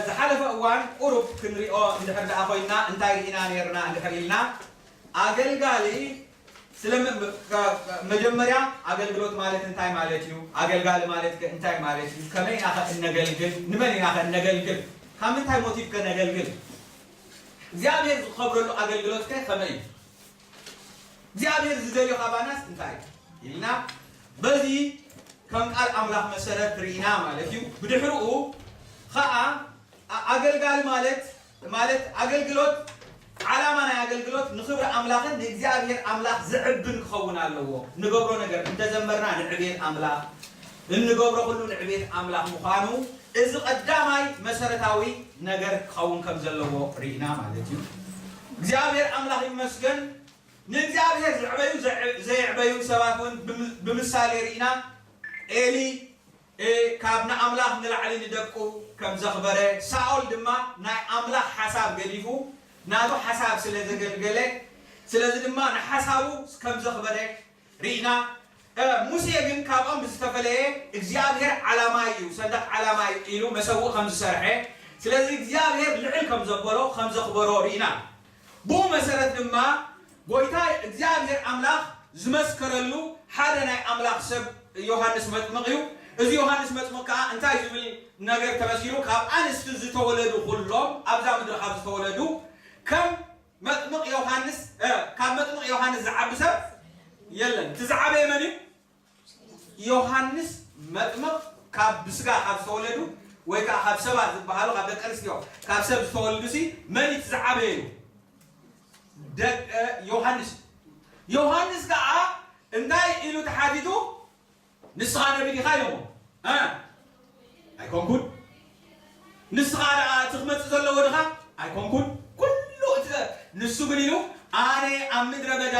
ዝሓለፈ እዋን ቁሩብ ክንሪኦ እንድሕር ደኣ ኮይና እንታይ ርኢና ነርና እንድሕር ኢልና ኣገልጋሊ ስለ መ- ከ- ከ- መጀመርያ ኣገልግሎት ማለት እንታይ ማለት እዩ? ኣገልጋሊ ማለት ከ እንታይ ማለት እዩ? ከመይ ኢና ከ እነገልግል? ንመን ኢና ከ እነገልግል? ካብ ምንታይ ሞቲቭ ከ ነገልግል? እግዚኣብሔር ዝኸብረሉ ኣገልግሎት ከ ከመይ እዩ? እግዚኣብሔር ዝደልዮ ካባናስ እንታይ ኢልና በዚ ከም ቃል ኣምላኽ መሰረት ርኢና ማለት እዩ። ብድሕርኡ ኸዓ ኣገልጋሊ ማለት ማለት ኣገልግሎት ዓላማ ናይ ኣገልግሎት ንኽብሪ ኣምላኽን ንእግዚኣብሔር ኣምላኽ ዝዕብን ክኸውን ኣለዎ። ንገብሮ ነገር እንተዘመርና ንዕቤት ኣምላኽ እንገብሮ ኩሉ ንዕቤት ኣምላኽ ምዃኑ እዚ ቀዳማይ መሰረታዊ ነገር ክኸውን ከም ዘለዎ ርኢና ማለት እዩ። እግዚኣብሔር ኣምላኽ ይመስገን። ንእግዚኣብሔር ዝዕበዩ ዘይዕበዩ ሰባት እውን ብምሳሌ ርኢና። ኤሊ ካብ ንኣምላኽ ንላዕሊ ንደቁ ከም ዘኽበረ፣ ሳኦል ድማ ናይ ኣምላኽ ሓሳብ ገዲፉ ናቱ ሓሳብ ስለ ዘገልገለ፣ ስለዚ ድማ ንሓሳቡ ከም ዘኽበረ ርኢና። ሙሴ ግን ካብኦም ብዝተፈለየ እግዚኣብሔር ዓላማ እዩ፣ ሰንደቕ ዓላማ እዩ ኢሉ መሰውእ ከም ዝሰርሐ፣ ስለዚ እግዚኣብሔር ልዕል ከም ዘበሎ ከም ዘኽበሮ ርኢና። ብኡ መሰረት ድማ ጎይታ እግዚኣብሔር ኣምላኽ ዝመስከረሉ ሓደ ናይ ኣምላኽ ሰብ ዮሃንስ መጥምቕ እዩ። እዚ ዮሃንስ መጥምቕ ከኣ እንታይ ዝብል ነገር ተመሲሉ ካብ ኣንስቲ ዝተወለዱ ኩሎም ኣብዛ ምድሪ ካብ ዝተወለዱ ከም መጥምቕ ዮሃንስ ካብ መጥምቕ ዮሃንስ ዝዓቢ ሰብ የለን። እቲ ዝዓበየ መን እዩ? ዮሃንስ መጥምቕ ካብ ብስጋ ካብ ዝተወለዱ ወይ ከዓ ካብ ሰባት ዝበሃሉ ካብ ደቂ ኣንስትዮ ካብ ሰብ ዝተወልዱ ሲ መን እቲ ዝዓበየ እዩ? ደቂ ዮሃንስ። ዮሃንስ ከዓ እንታይ ኢሉ ተሓቲቱ? ንስኻ ነቢ ዲኻ ኢሎሞ። ኣይኮንኩን። ንስኻ ደኣ እቲ ክመፅእ ዘለዎ ድኻ? ኣይኮንኩን። ኩሉ እቲ ንሱ ግን ኢሉ ኣነ ኣብ ምድረ በዳ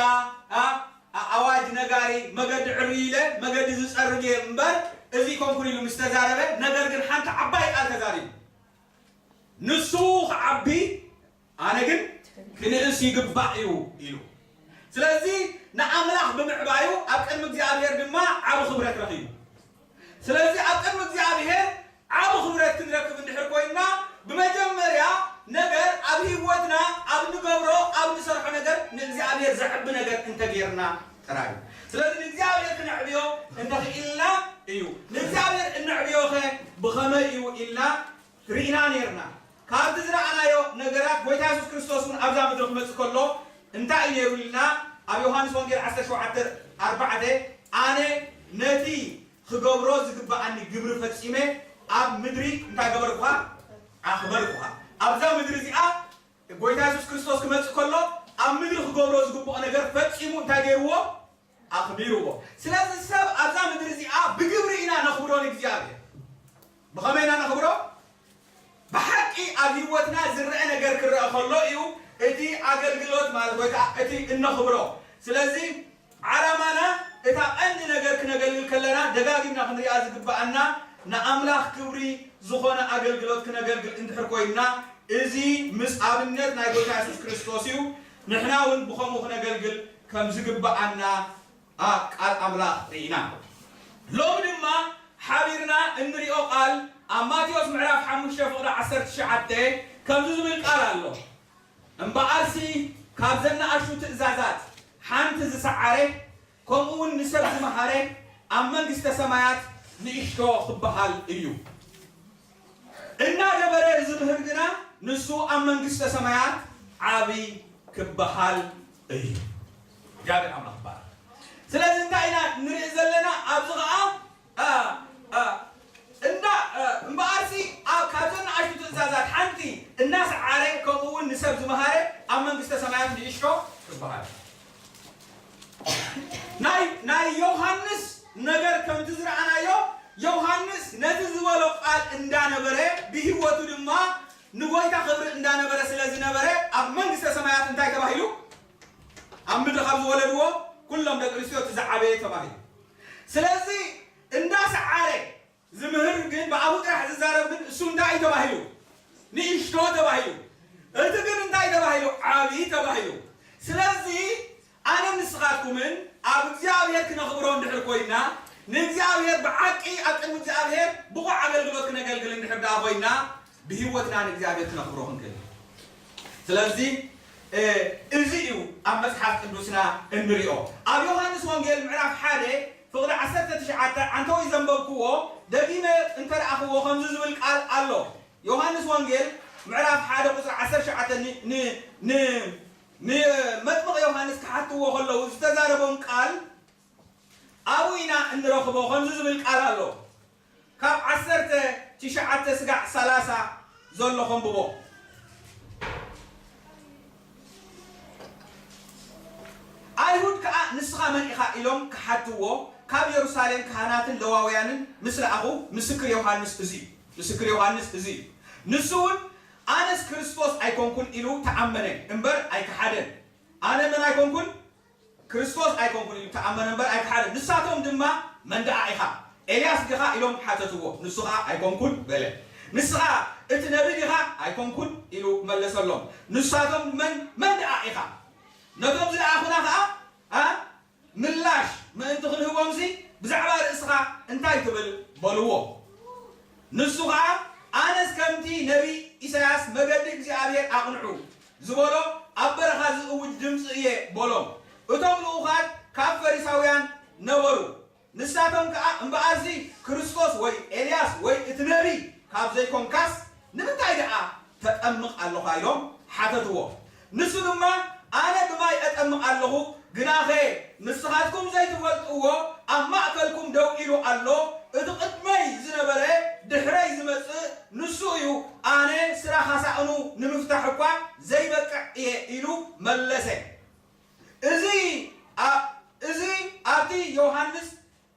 ኣዋጅ ነጋሪ መገዲ ዕርዩ ኢለ መገዲ ዝፀርግ እየ እምበር እዚ ኣይኮንኩን ኢሉ ምስ ተዛረበ፣ ነገር ግን ሓንቲ ዓባይ ቃል ተዛሪቡ። ንሱ ክዓቢ ኣነ ግን ክንእስ ይግባእ እዩ ኢሉ። ስለዚ ንኣምላኽ ብምዕባዩ ኣብ ቅድሚ እግዚኣብሔር ድማ ዓቢ ክብረት ረኺቡ። ስለዚ ኣብ ቅድሚ እግዚኣብሔር ዓቢ ክብረት ክንረክብ እንድሕር ኮይንና ብመጀመርያ ነገር ኣብ ህይወትና ኣብ ንገብሮ ኣብ ንሰርሖ ነገር ንእግዚኣብሔር ዘዕቢ ነገር እንተጌርና ጥራይ እዩ። ስለዚ ንእግዚኣብሔር ክነዕብዮ እንተኽኢልና እዩ። ንእግዚኣብሔር እነዕብዮኸ ብኸመይ እዩ ኢልና ርኢና ነርና። ካብቲ ዝረኣናዮ ነገራት ጎይታ የሱስ ክርስቶስ እውን ኣብዛ ምድሪ ክመፅእ ከሎ እንታይ እዩ ነይሩ ኢልና ኣብ ዮሃንስ ወንጌል ዓሰርተ ሸውዓተ ኣርባዕተ ኣነ ነቲ ክገብሮ ዝግበኣኒ ግብሪ ፈፂመ ኣብ ምድሪ እንታይ ገበርኩኻ? ኣኽበርኩኻ። ኣብዛ ምድሪ እዚኣ ጎይታ የሱስ ክርስቶስ ክመፅእ ከሎ ኣብ ምድሪ ክገብሮ ዝግብኦ ነገር ፈፂሙ እንታይ ገይርዎ? ኣኽቢርዎ። ስለዚ ሰብ ኣብዛ ምድሪ እዚኣ ብግብሪ ኢና ነኽብሮ ንእግዚኣብሔር። ብኸመይ ኢና ነኽብሮ? ብሓቂ ኣብ ህይወትና ዝረአ ነገር ክረአ ከሎ እዩ እቲ ኣገልግሎት ማለት ወይ ከዓ እቲ እነኽብሮ። ስለዚ ዓላማና እታ ቀንዲ ነገር ክነገልግል ከለና ደጋጊምና ክንሪኣ ዝግበኣና ንኣምላኽ ክብሪ ዝኾነ ኣገልግሎት ክነገልግል እንድሕር ኮይንና እዚ ምስ ኣብነት ናይ ጎይታ የሱስ ክርስቶስ እዩ። ንሕና እውን ብኸምኡ ክነገልግል ከም ዝግበኣና ኣብ ቃል ኣምላኽ ርኢና። ሎሚ ድማ ሓቢርና እንሪኦ ቃል ኣብ ማቴዎስ ምዕራፍ ሓሙሽተ ፍቕዲ ዓሰርተ ትሽዓተ ከምዚ ዝብል ቃል ኣሎ። እምበኣርሲ ካብ ዘናኣሽቱ ትእዛዛት ሓንቲ ዝሰዓረ ከምኡ እውን ንሰብ ዝመሃረ ኣብ መንግስተ ሰማያት ንእሽቶ ክበሃል እዩ። እናገበረ ዝምህር ግና ንሱ ኣብ መንግስተ ሰማያት ዓቢ ክበሃል እዩ። እግዚኣብሔር ኣምላኽ ይባረክ። ስለዚ እንታይ ኢና ንርኢ ዘለና? ኣብዚ ኸዓ እ፣ እ፣ እንዳ እ፣ እምበኣርሲ ኣብ ካብዘን ንኣሽቱ ትእዛዛት ሓንቲ እናሰዓረ ከምኡ እውን ንሰብ ዝመሃረ ኣብ መንግስተ ሰማያት ንእሽቶ ክበሃል። ናይ ናይ ዮሃንስ ነገር ከምቲ ዝረኣናዮ ዮሃንስ ነቲ ዝበሎ ቃል እንዳነበረ ብህይወቱ ድማ ንጎይታ ክብሪ እንዳነበረ ስለ ዝነበረ ኣብ መንግስተ ሰማያት እንታይ ተባሂሉ? ኣብ ምድሪ ካብ ዝወለድዎ ኩሎም ደቂ ኣንስትዮ እቲ ዝዓበየ ተባሂሉ። ስለዚ እንዳሰዓረ ዝምህር ግን ብኣፉ ጥራሕ ዝዛረብ ግን እሱ እንታይ እዩ ተባሂሉ? ንእሽቶ ተባሂሉ። እቲ ግን እንታይ ተባሂሉ? ዓብዪ ተባሂሉ። ስለዚ ኣነ ንስኻትኩምን ኣብ እግዚኣብሔር ክነኽብሮ እንድሕር ኮይና ንእግዚኣብሔር ብዓቂ ኣብ ቅድሚ እግዚኣብሔር ብቑዕ ኣገልግሎት ክነገልግል እንድሕር ደኣ ኮይና ብህይወትና ንእግዚኣብሔር ክነኽብሮ ክንክእል። ስለዚ እዚ እዩ ኣብ መጽሓፍ ቅዱስና እንሪኦ። ኣብ ዮሃንስ ወንጌል ምዕራፍ ሓደ ፍቕዲ ዓሰርተ ትሽዓተ ዓንተወይ ዘንበብክዎ፣ ደጊመ እንተረኣኽዎ ከምዚ ዝብል ቃል ኣሎ። ዮሃንስ ወንጌል ምዕራፍ ሓደ ቁጽሪ ዓሰርተ ትሽዓተ ንመጥምቕ ዮሃንስ ክሓትዎ ከለዉ ዝተዛረቦም ቃል ኣብኡ ኢና እንረኽቦ። ከምዚ ዝብል ቃል ኣሎ። ካብ ዓሰርተ ትሽዓተ ስጋዕ ሰላሳ ዘሎ ከንብቦ። ኣይሁድ ከኣ ንስኻ መን ኢኻ ኢሎም ክሓትዎ ካብ የሩሳሌም ካህናትን ለዋውያንን ምስ ለኣኹ ምስክር ዮሃንስ እዚ እዩ። ምስክር ዮሃንስ እዚ እዩ። ንሱ እውን ኣነስ ክርስቶስ ኣይኮንኩን ኢሉ ተኣመነ እምበር ኣይከሓደን። ኣነ መን ኣይኮንኩን ክርስቶስ ኣይኮንኩን ኢሉ ተኣመነ እምበር ኣይከሓደን። ንሳቶም ድማ መን ደኣ ኢኻ? ኤልያስ ዲኻ ኢሎም ሓተትዎ። ንሱ ኸኣ ኣይኮንኩን በለ። ንስኻ እቲ ነቢ ዲኻ? ኣይኮንኩን ኢሉ መለሰሎም። ንሳቶም መን መን ደኣ ኢኻ? ነቶም ዝለኣኹና ኸኣ ምላሽ ምእንቲ ክንህቦምሲ ብዛዕባ ርእስኻ እንታይ ትብል በልዎ። ንሱ ኸኣ ኣነስ ከምቲ ነቢይ ኢሳያስ መገዲ እግዚኣብሔር ኣቕንዑ ዝበሎ ኣብ በረኻ ዝእውጅ ድምፂ እየ በሎም። እቶም ልኡኻት ካብ ፈሪሳውያን ነበሩ። ንሳቶም ከኣ እምበኣርሲ ክርስቶስ ወይ ኤልያስ ወይ እቲ ነቢይ ካብ ዘይኮንካስ ንምንታይ ደኣ ተጠምቕ ኣለኻ ኢሎም ሓተትዎ። ንሱ ድማ ኣነ ብማይ እጠምቕ ኣለኹ፣ ግናኸ ንስኻትኩም ዘይትፈልጥዎ ኣብ ማእከልኩም ደው ኢሉ ኣሎ፣ እቲ ቅድመይ ዝነበረ ድሕረይ ዝመጽእ ንሱ እዩ፣ ኣነ ስራሕ ኣሳእኑ ንምፍታሕ እኳ ዘይበቅዕ እየ ኢሉ መለሰ። እዚ እዚ ኣብቲ ዮሃንስ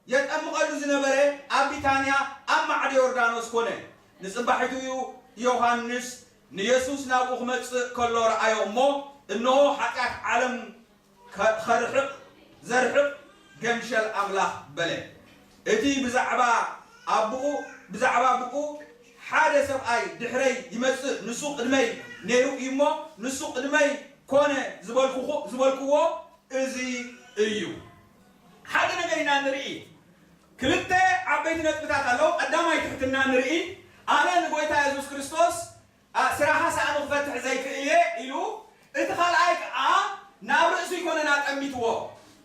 የጠምቐሉ ዝነበረ ኣብ ቢታንያ ኣብ ማዕዶ ዮርዳኖስ ኮነ። ንጽባሒቱ እዩ ዮሃንስ ንየሱስ ናብኡ ክመጽእ ከሎ ረኣዮ እሞ፣ እንሆ ሓጢኣት ዓለም ከርሕቕ ዘርሕቕ ገንሸል ኣምላኽ በለ። እቲ ብዛዕባ ኣቡኡ ብዛዕባ ብኡ ሓደ ሰብኣይ ድሕረይ ይመጽእ፣ ንሱ ቅድመይ ነይሩ እዩ እሞ፣ ንሱ ቅድመይ ኮነ ዝበልኩዎ እዚ እዩ። ሓደ ነገር ኢና ንርኢ። ክልተ ዓበይቲ ነጥብታት ኣለዉ። ቀዳማይ ትሕትና ንርኢ። ኣነ ንጎይታ የሱስ ክርስቶስ ስራኻ ሳእኑ ክፈትሕ ዘይክእል እየ ኢሉ፣ እቲ ካልኣይ ከዓ ናብ ርእሱ ኣይኮነን ኣጠሚትዎ።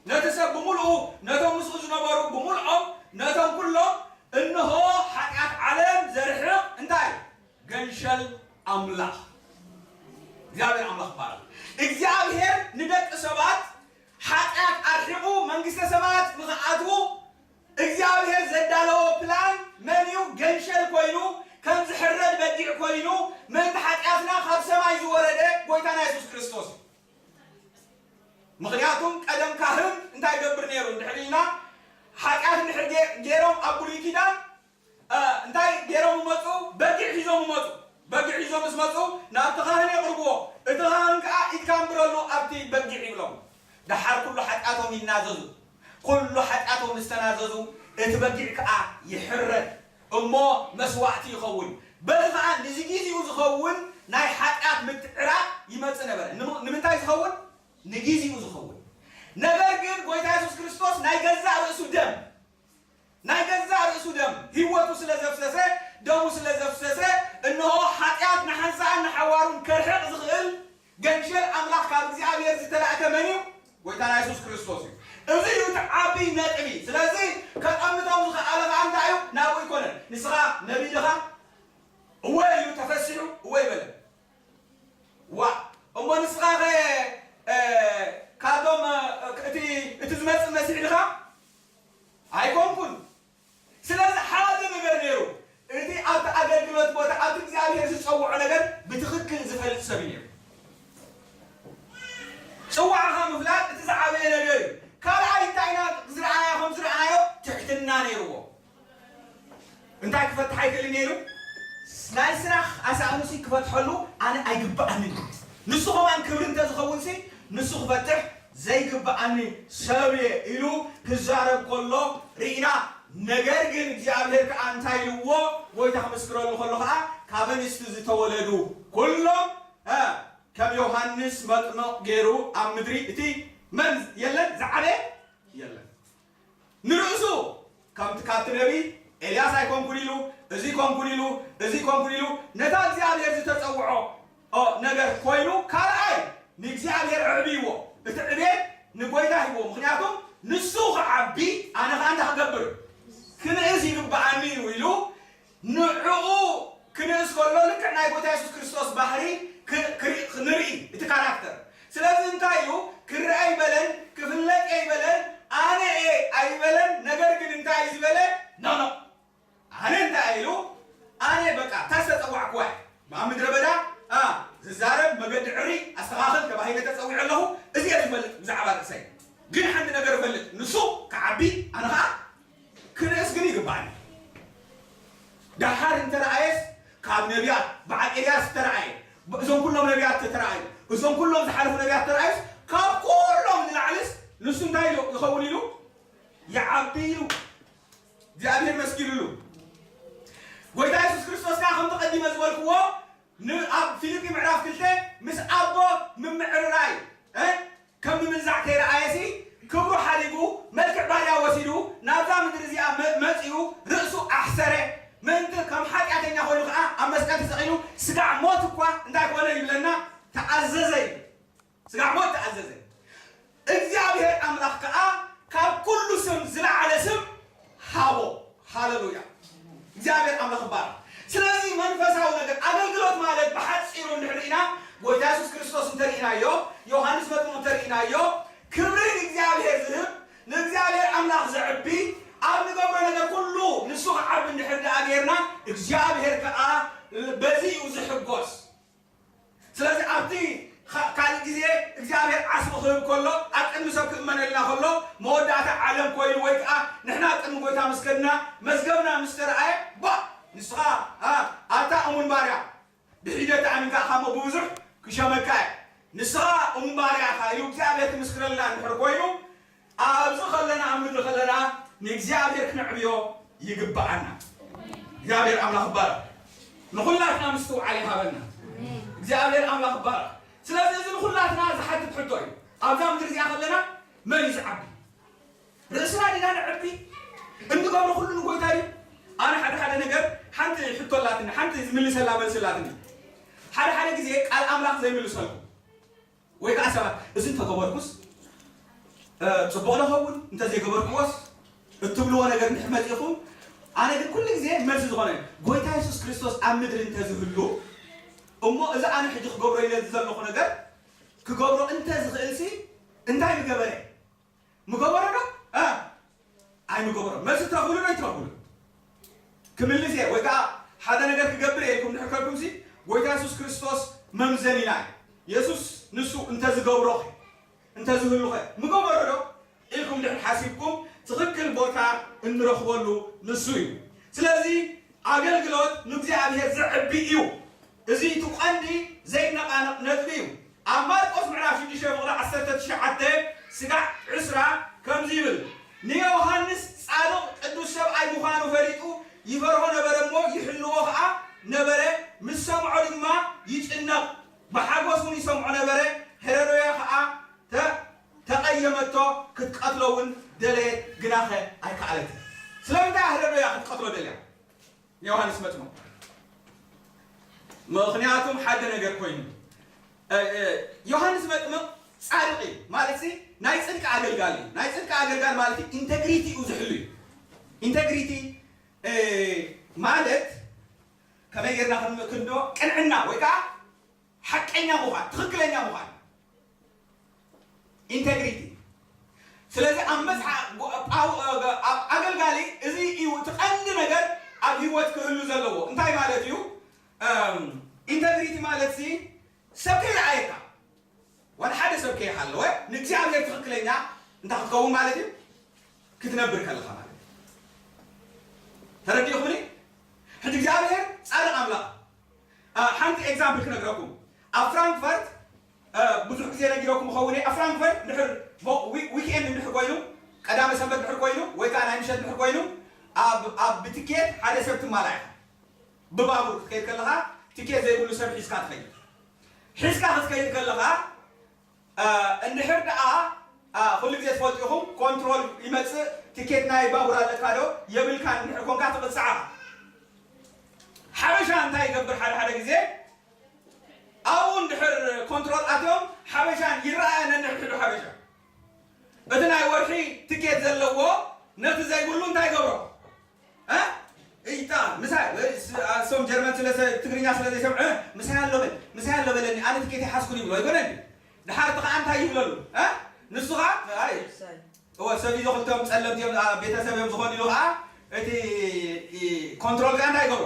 ነቲ ሰብ ብምልኡ፣ ነቶም ምስኡ ዝነበሩ ብምልኦም፣ ነቶም ኩሎም እንሆ ሓጢኣት ዓለም ዘርሕቕ እንታይ ገንሸል ኣምላኽ እግዚኣብሔር ኣምላኽ ይባረክ። እግዚኣብሔር ንደቂ ሰባት ሓጢኣት ኣርሒቑ መንግስተ ሰማያት ንኽኣትዉ እግዚኣብሔር ዘዳለዎ ፕላን መን እዩ? ገንሸል ኮይኑ ከም ዝሕረድ በጊዕ ኮይኑ ምእንቲ ሓጢኣትና ካብ ሰማይ ዝወረደ ጎይታና የሱስ ክርስቶስ እዩ። ምኽንያቱም ቀደም ካህን እንታይ ይገብር ነይሩ እንድሕር ኢልና ሓጢኣት እንድሕር ገይሮም ኣብ ብሉይ ኪዳን እንታይ ገይሮም ይመፁ? በጊዕ ሒዞም ይመፁ። በጊዕ ሒዞም ምስ መፁ ናብቲ ካህን የቕርብዎ። እቲ ካህን ከዓ ኢድ ከንብረሉ ኣብቲ በጊዕ ይብሎም። ደሓር ኩሉ ሓጢኣቶም ይናዘዙ። ኩሉ ሓጢኣቶም ምስ ተናዘዙ እቲ በጊዕ ከዓ ይሕረድ እሞ መስዋዕቲ ይኸውን። በዚ ከዓ ንዚ ጊዜኡ ዝኸውን ናይ ሓጢኣት ምትዕራቕ ይመፅእ ነበረ። ንምንታይ ዝኸውን? ንጊዜኡ ዝኸውን። ነገር ግን ጎይታ የሱስ ክርስቶስ ናይ ገዛእ ርእሱ ደም ናይ ገዛእ ርእሱ ደም ህይወቱ ስለ ዘፍሰሰ፣ ደሙ ስለ ዘፍሰሰ፣ እንሆ ሓጢኣት ንሓንሳእን ንሓዋሩን ከርሕቕ ዝኽእል ገንሸል ኣምላኽ ካብ እግዚኣብሔር ዝተላእከ መን እዩ? ጎይታና የሱስ ክርስቶስ እዩ። እዚ እዩ እቲ ዓብዪ ነጥቢ። ስለዚ ከጠምቶም ዝኸኣለ ኸዓ እንታይ እዩ? ናብኡ ኣይኮነን። ንስኻ ነቢይ ዲኻ? እወ ኢሉ ተፈሲሑ እወ ይበለ። ዋ እሞ ንስኻ ኸ ካብቶም እቲ ዝመፅእ መሲሕ ዲኻ? ኣይኮንኩን። ስለዚ ሓደ ነገር ነይሩ። እቲ ኣብቲ ኣገልግሎት ቦታ ኣብቲ እግዚኣብሔር ዝፀውዖ ነገር ብትኽክል ዝፈልጥ ሰብ እዩ ነይሩ። ፅዋዕኻ ምፍላጥ እቲ ዝዓበየ ነገር እዩ። ካልኣይ እንታይ ኢና ዝረኣናዮ? ከም ዝረኣናዮ ትሕትና ነይርዎ። እንታይ ክፈትሕ ኣይክእልን ነይሩ? ናይ ስራሕ ኣሳእኑሲ ክፈትሐሉ ኣነ ኣይግብኣንን። ንሱ ከማን ክብሪ እንተዝኸውንሲ ንሱ ክፈትሕ ዘይግብኣኒ ሰብ እየ ኢሉ ክዛረብ ከሎ ርኢና። ነገር ግን እግዚኣብሔር ከዓ እንታይ ኢልዎ? ጎይታ ክምስክረሉ ከሎ ከዓ ካብ ኣንስቲ ዝተወለዱ ኩሎም ከም ዮሃንስ መጥምቕ ገይሩ ኣብ ምድሪ እቲ መን የለን ዝዓበየ የለን። ንርእሱ ከምቲ ካብቲ ነቢይ ኤልያስ ኣይኮንኩን ኢሉ፣ እዚ ኣይኮንኩን ኢሉ፣ እዚ ከምኩን ኢሉ ነታ እግዚኣብሔር ዝተጸውዖ ኦ ነገር ኮይኑ፣ ካልኣይ ንእግዚኣብሔር ኣዕብይዎ። እቲ ዕቤት ንጎይታ ሂብዎ። ምኽንያቱም ንሱ ክዓቢ ኣነ ኸኣ እንታይ ክገብር? ክንእስ ይግብኣኒ እዩ ኢሉ ንዕኡ ክንእስ ከሎ ልክዕ ናይ ጎይታ የሱስ ክርስቶስ ባህሪ ክ- ክርኢ- ንርኢ እቲ ካራክተር። ስለዚ እንታይ እዩ ክረአ ይበለን ክፍለጥ ይበለን ኣነ እየ ኣይበለን። ነገር ግን እንታይ እዩ ዝበለ? ኖ ኖ ኣነ እንታይ ኢሉ ኣነ በቃ እታ ዝተጸዋዕኩዋ እያ። ኣብ ምድረ በዳ ኣ ዝዛረብ መገዲ ዕሪ ኣስተኻኽል ተባሂለ ተጸዊዐ ኣለኹ። እዚ እየ ዝፈልጥ ብዛዕባ ርእሰይ። ግን ሓንቲ ነገር እፈልጥ ንሱ ክዓቢ ኣነ ኸዓ ክንእስ ግን ይግባእኒ። ደሓር እንተረኣየስ ካብ ነቢያት በዓል ኤልያስ ዝተረኣየ እዞም ኩሎም ነቢያት ተተረኣዩ እዞም ኩሎም ዝሓለፉ ነቢያት ተረኣዩስ ካብ ኩሎም ንላዕልስ ንሱ እንታይ ኢሉ ይኸውን ኢሉ ይዓቢ ኢሉ እግዚኣብሔር መስጊድሉ። ጎይታ የሱስ ክርስቶስ ከኣ ከምቲ ቀዲመ ዝበልክዎ ን- ኣብ ፊልጲ ምዕራፍ ክልተ ምስ ኣቦ ምምዕርራይ እ? ከም ምምንዛዕ ከይረኣየሲ ክብሩ ሓዲጉ መልክዕ ባርያ ወሲዱ ናብዛ ምድሪ እዚኣ መ- መጺኡ ርእሱ ኣሕሰረ። ምእንቲ ከም ሓጢኣተኛ ኮይኑ ከኣ ኣብ መስቀል ተሰቒሉ ስጋዕ ሞት እኳ እንታይ ኮነ ይብለና ተኣዘዘ እዩ። ስጋዕ ሞት ተኣዘዘ። እግዚኣብሔር ኣምላኽ ከኣ ካብ ኩሉ ስም ዝለዓለ ስም ሃቦ። ሃሌሉያ! እግዚኣብሔር ኣምላኽ ይባረኽ። ስለዚ መንፈሳዊ ነገር ኣገልግሎት ማለት ብሓጺሩ እንድሕር ኢና ጎይታ የሱስ ክርስቶስ እንተርኢናዮ፣ ዮሃንስ መጥምቕ እንተርኢናዮ፣ ክብሪ ንእግዚኣብሔር ዝህብ ንእግዚኣብሔር ኣምላኽ ዘዕቢ ኣብ ንገብሮ ነገር ኩሉ ንሱ ክዓቢ እንድሕር ደኣ ጌርና እግዚኣብሔር ከኣ በዚ እዩ ዝሕጎስ። ስለዚ ኣብቲ ካልእ ግዜ እግዚኣብሔር ዓስቢ ክህብ ከሎ ኣብ ቅድሚ ሰብ ክእመነልና ከሎ መወዳእታ ዓለም ኮይኑ ወይ ከዓ ንሕና ኣብ ቅድሚ ጎይታ ምስ ከድና መዝገብና ምስ ተረኣየ ባ ንስኻ ኣታ እሙን ባርያ ብሒደት ኣሚንካ እሞ ብብዙሕ ክሸመካ እየ ንስኻ እሙን ባርያ ኢኻ ኢሉ እግዚኣብሔር ክምስክረልና እንድሕር ኮይኑ ኣብዚ ከለና ኣብ ምድሪ ከለና ንእግዚኣብሔር ክነዕብዮ ይግብኣና። እግዚኣብሔር ኣምላኽ ይባረኽ። ንኹላትና ምስትውዓል ይሃበና። እግዚኣብሔር ኣምላኽ ይባረኽ። ስለዚ እዚ ንኹላትና ዝሓትት ሕቶ እዩ። ኣብዛ ምድሪ እዚኣ ከለና መን እዩ ዝዓቢ? ርእስና ዲና ነዕቢ? እንገብሮ ኩሉ ንጎይታ ድዩ? ኣነ ሓደ ሓደ ነገር ሓንቲ ሕቶ ኣላትኒ፣ ሓንቲ ዝምልሰላ መልሲ ኣላትኒ። ሓደ ሓደ ግዜ ቃል ኣምላኽ ዘይምልሰልኩ ወይ ከዓ ሰባት እዚ እንተገበርኩስ ፅቡቕ ንኸውን እንተዘይገበርኩዎስ እትብልዎ ነገር እንድሕር መፂኹም ኣነ ግን ኩሉ ግዜ መልሲ ዝኾነ ጎይታ የሱስ ክርስቶስ ኣብ ምድሪ እንተዝህሉ እሞ እዚ ኣነ ሕጂ ክገብሮ ኢለ ዘለኹ ነገር ክገብሮ እንተዝኽእልሲ እንታይ ምገበረ ምገበሮ ዶ ኣይምገበሮ መልሲ ትረኽብሉ ዶ ይትረኽብሉ ክምልስ እየ ወይ ከዓ ሓደ ነገር ክገብር እየ ኢልኩም ድሕር ከልኩምሲ ጎይታ የሱስ ክርስቶስ መምዘኒና እዩ የሱስ ንሱ እንተዝገብሮኸ እንተዝህሉኸ ምገበሮ ዶ ኢልኩም ድሕር ሓሲብኩም ትኽክል ቦታ እንረኽበሉ ንሱ እዩ ስለዚ ኣገልግሎት ንእግዚኣብሔር ዘዕቢ እዩ እዚ እቲ ቀንዲ ዘይነቓነቕ ነጥቢ እዩ ኣብ ማርቆስ ምዕራፍ ሽዱሽተ ፍቕዲ ዓሰርተ ትሽዓተ ስጋዕ ዕስራ ከምዚ ይብል ንዮሃንስ ጻድቕ ቅዱስ ሰብኣይ ምዃኑ ፈሊጡ ይፈርሆ ነበረ እሞ ይሕልዎ ኸዓ ነበረ ምስ ሰምዖ ድማ ይጭነቕ ብሓጎስ እውን ይሰምዖ ነበረ ሄሮድያ ኸዓ ተቐየመቶ ክትቀትሎ እውን ደለየት ግናኸ ኣይከኣለትን ስለምንታይ ሄሮድያ ክትቀትሎ ደልያ ንዮሃንስ መጥምቕ ምኽንያቱም ሓደ ነገር ኮይኑ ዮሃንስ መጥምቕ ፃድቕ እዩ ማለት ናይ ፅድቂ ኣገልጋል እዩ ናይ ፅድቂ ኣገልጋል ማለት ኢንተግሪቲ እዩ ዝሕሉ እዩ ኢንተግሪቲ ማለት ከመይ ጌርና ክንዶ ቅንዕና ወይ ከዓ ሓቀኛ ምዃን ትኽክለኛ ምዃን ኢንተግሪቲ ስለዚ ኣብ መፅሓ ኣብ ኣገልጋሊ እዚ እዩ እቲ ቀንዲ ነገር ኣብ ህይወት ክህሉ ዘለዎ እንታይ ማለት እዩ ኢንተግሪቲ ማለት ሲ ሰብ ከይረኣየካ ዋላ ሓደ ሰብ ከይሃለወ ንእግዚኣብሔር ትኽክለኛ እንታይ ክትከውን ማለት እዩ ክትነብር ከለኻ ማለት እዩ ተረዲእኹምኒ ሕጂ እግዚኣብሔር ፃድቕ ኣምላኽ ሓንቲ ኤግዛምፕል ክነግረኩም ኣብ ፍራንክፈርት ብዙሕ ግዜ ነጊረኩም ኸውን ኣብ ፍራንክፈርት ድሕር ዊክኤንድ እንድሕር ኮይኑ ቀዳመ ሰንበት ድሕር ኮይኑ ወይ ከዓ ናይ ምሸት ድሕር ኮይኑ ኣብ ብትኬት ሓደ ሰብ ትማላ ኢኻ ብባቡር ክትከይድ ከለኻ ትኬት ዘይብሉ ሰብ ሒዝካ ትኸይድ ሒዝካ ክትከይድ ከለኻ እንድሕር ደኣ ኩሉ ግዜ ትፈልጡ ኢኹም ኮንትሮል ይመፅእ ትኬት ናይ ባቡር ኣለካ ዶ የብልካን እንድሕር ኮንካ ትቕፅዓ ሓበሻ እንታይ ይገብር? ሓደ ሓደ ግዜ ኣብኡ እንድሕር ኮንትሮል ኣትዮም ሓበሻን ይረኣያ ነንሕድሕዱ ሓበሻ። እቲ ናይ ወርሒ ትኬት ዘለዎ ነቲ ዘይብሉ እንታይ ይገብሮ? እ? እይታ ምሳይ እሶም ጀርመን ስለ ትግርኛ ስለ ዘይሰምዑ ምሳይ ኣሎ በል ምሳይ ኣሎ በለኒ ኣነ ትኬት ይሓዝኩን ይብሎ ኣይኮነን። ድሓር እቲ ከዓ እንታይ ይብለሉ? እ? ንሱ ከዓ እወ ሰብ ኢሉ ክልተኦም ጸለምቲ እዮም ቤተሰብ እዮም ዝኾኑ ኢሉ ከዓ እቲ ኮንትሮል ከዓ እንታይ ይገብሮ?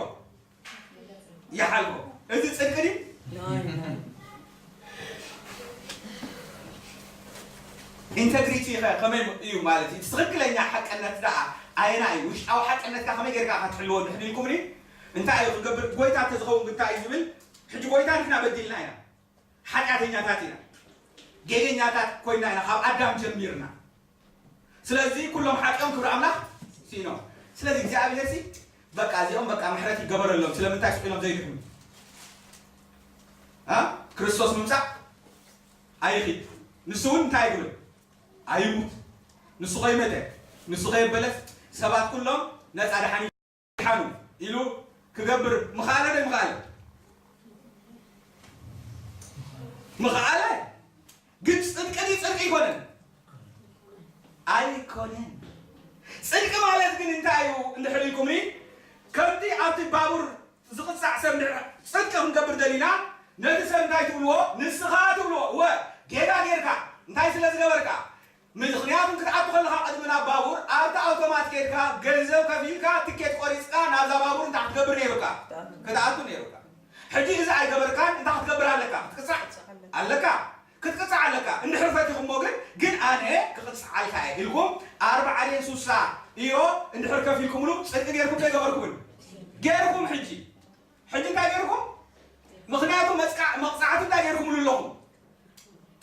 ይሓልፎ። እዚ ጽድቂ ድዩ? ኢንተግሪቲ ከ ከመይ እዩ ማለት እዩ? ትኽክለኛ ሓቅነት ደኣ ኣየና እዩ? ውሽጣዊ ሓቅነትካ ከመይ ጌርካ ኢኻ ትሕልዎ እንድሕር ኢልኩምኒ እንታይ እዩ ክገብር? ጎይታ እንተዝኸውን ግን እንታይ እዩ ዝብል? ሕጂ ጎይታ ንሕና በዲልና ኢና፣ ሓጢኣተኛታት ኢና፣ ጌገኛታት ኮይና ኢና ካብ ኣዳም ጀሚርና። ስለዚ ኩሎም ሓጢኦም ክብሪ ኣምላኽ ስኢኖም። ስለዚ እግዚኣብሔር ሲ በቃ እዚኦም በቃ ምሕረት ይገበረሎም ስለምንታይ ስቕ ኢሎም ዘይድሕኑ? እ? ክርስቶስ ምምጻእ ኣይኺድ። ንሱ እውን እንታይ ኣይብልን? ኣይሙት። ንሱ ከይመተ፣ ንሱ ከየበለስ ሰባት ኩሎም ነጻ ደሓን ይድሓኑ ኢሉ ክገብር ምኽኣለ ዶ ኣይምኽኣለ? ምኽኣለ። ግን ጽድቂ ድዩ ጽድቂ ኣይኮነን? ኣይኮነን። ጽድቂ ማለት ግን እንታይ እዩ እንድሕር ኢልኩምኒ ከምቲ ኣብቲ ባቡር ዝቕጻዕ ሰብ እንድሕር ጽድቂ ክንገብር ደሊና ነቲ ሰብ እንታይ ትብልዎ? ንስኻ ትብልዎ። እወ ጌጋ ጌርካ እንታይ ስለ ዝገበርካ ምኽንያቱም ክትኣቱ ከለኻ ቅድሚ ናብ ባቡር ኣብቲ ኣውቶማት ኬድካ ገንዘብ ከፊልካ ትኬት ቆሪፅካ ናብዛ ባቡር እንታይ ክትገብር ነይሩካ? ክትኣቱ ነይሩካ። ሕጂ እዚ ኣይገበርካን እንታይ ክትገብር ኣለካ? ክትቅፃዕ ኣለካ። ክትቅፃዕ ኣለካ። እንድሕር ፈቲኹሞ ግን ግን ኣነ ክቕፅዓልካ እየ ኢልኩም ኣርባዓ ድየን ሱሳ ኢሮ እንድሕር ከፊልኩምሉ ፅድቂ ጌርኩም ዶ ኣይገበርኩምን? ጌርኩም። ሕጂ ሕጂ እንታይ ጌርኩም? ምኽንያቱ መቕፃዕቲ እንታይ ጌርኩምሉ ኣለኹም?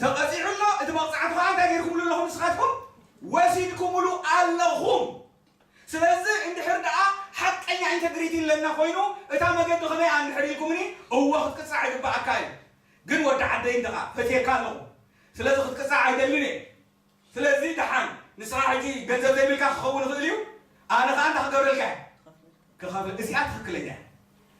ተቐፂዑ ኣሎ። እቲ መቕፃዕቲ ከዓ እንታይ ጌርኩምሉ ኣለኹም ንስኻትኩም? ወሲድኩምሉ ኣለኹም። ስለዚ እንድሕር ደኣ ሓቀኛ ኢንተግሪቲ ኣለና ኮይኑ እታ መገዲ ከመይ እያ እንድሕር ኢልኩምኒ እወ ክትቅፃዕ ይግበኣካ እዩ። ግን ወዲ ዓደይ እንድኻ ፈትየካ ኣለኹ። ስለዚ ክትቅፃዕ ኣይደልን እየ። ስለዚ ደሓን ንስኻ ሕጂ ገንዘብ ዘይብልካ ክኸውን ይኽእል እዩ። ኣነ ከዓ እንታይ ክገብረልካ እየ? ክኸፍል። እዚኣ ትኽክለኛ እያ።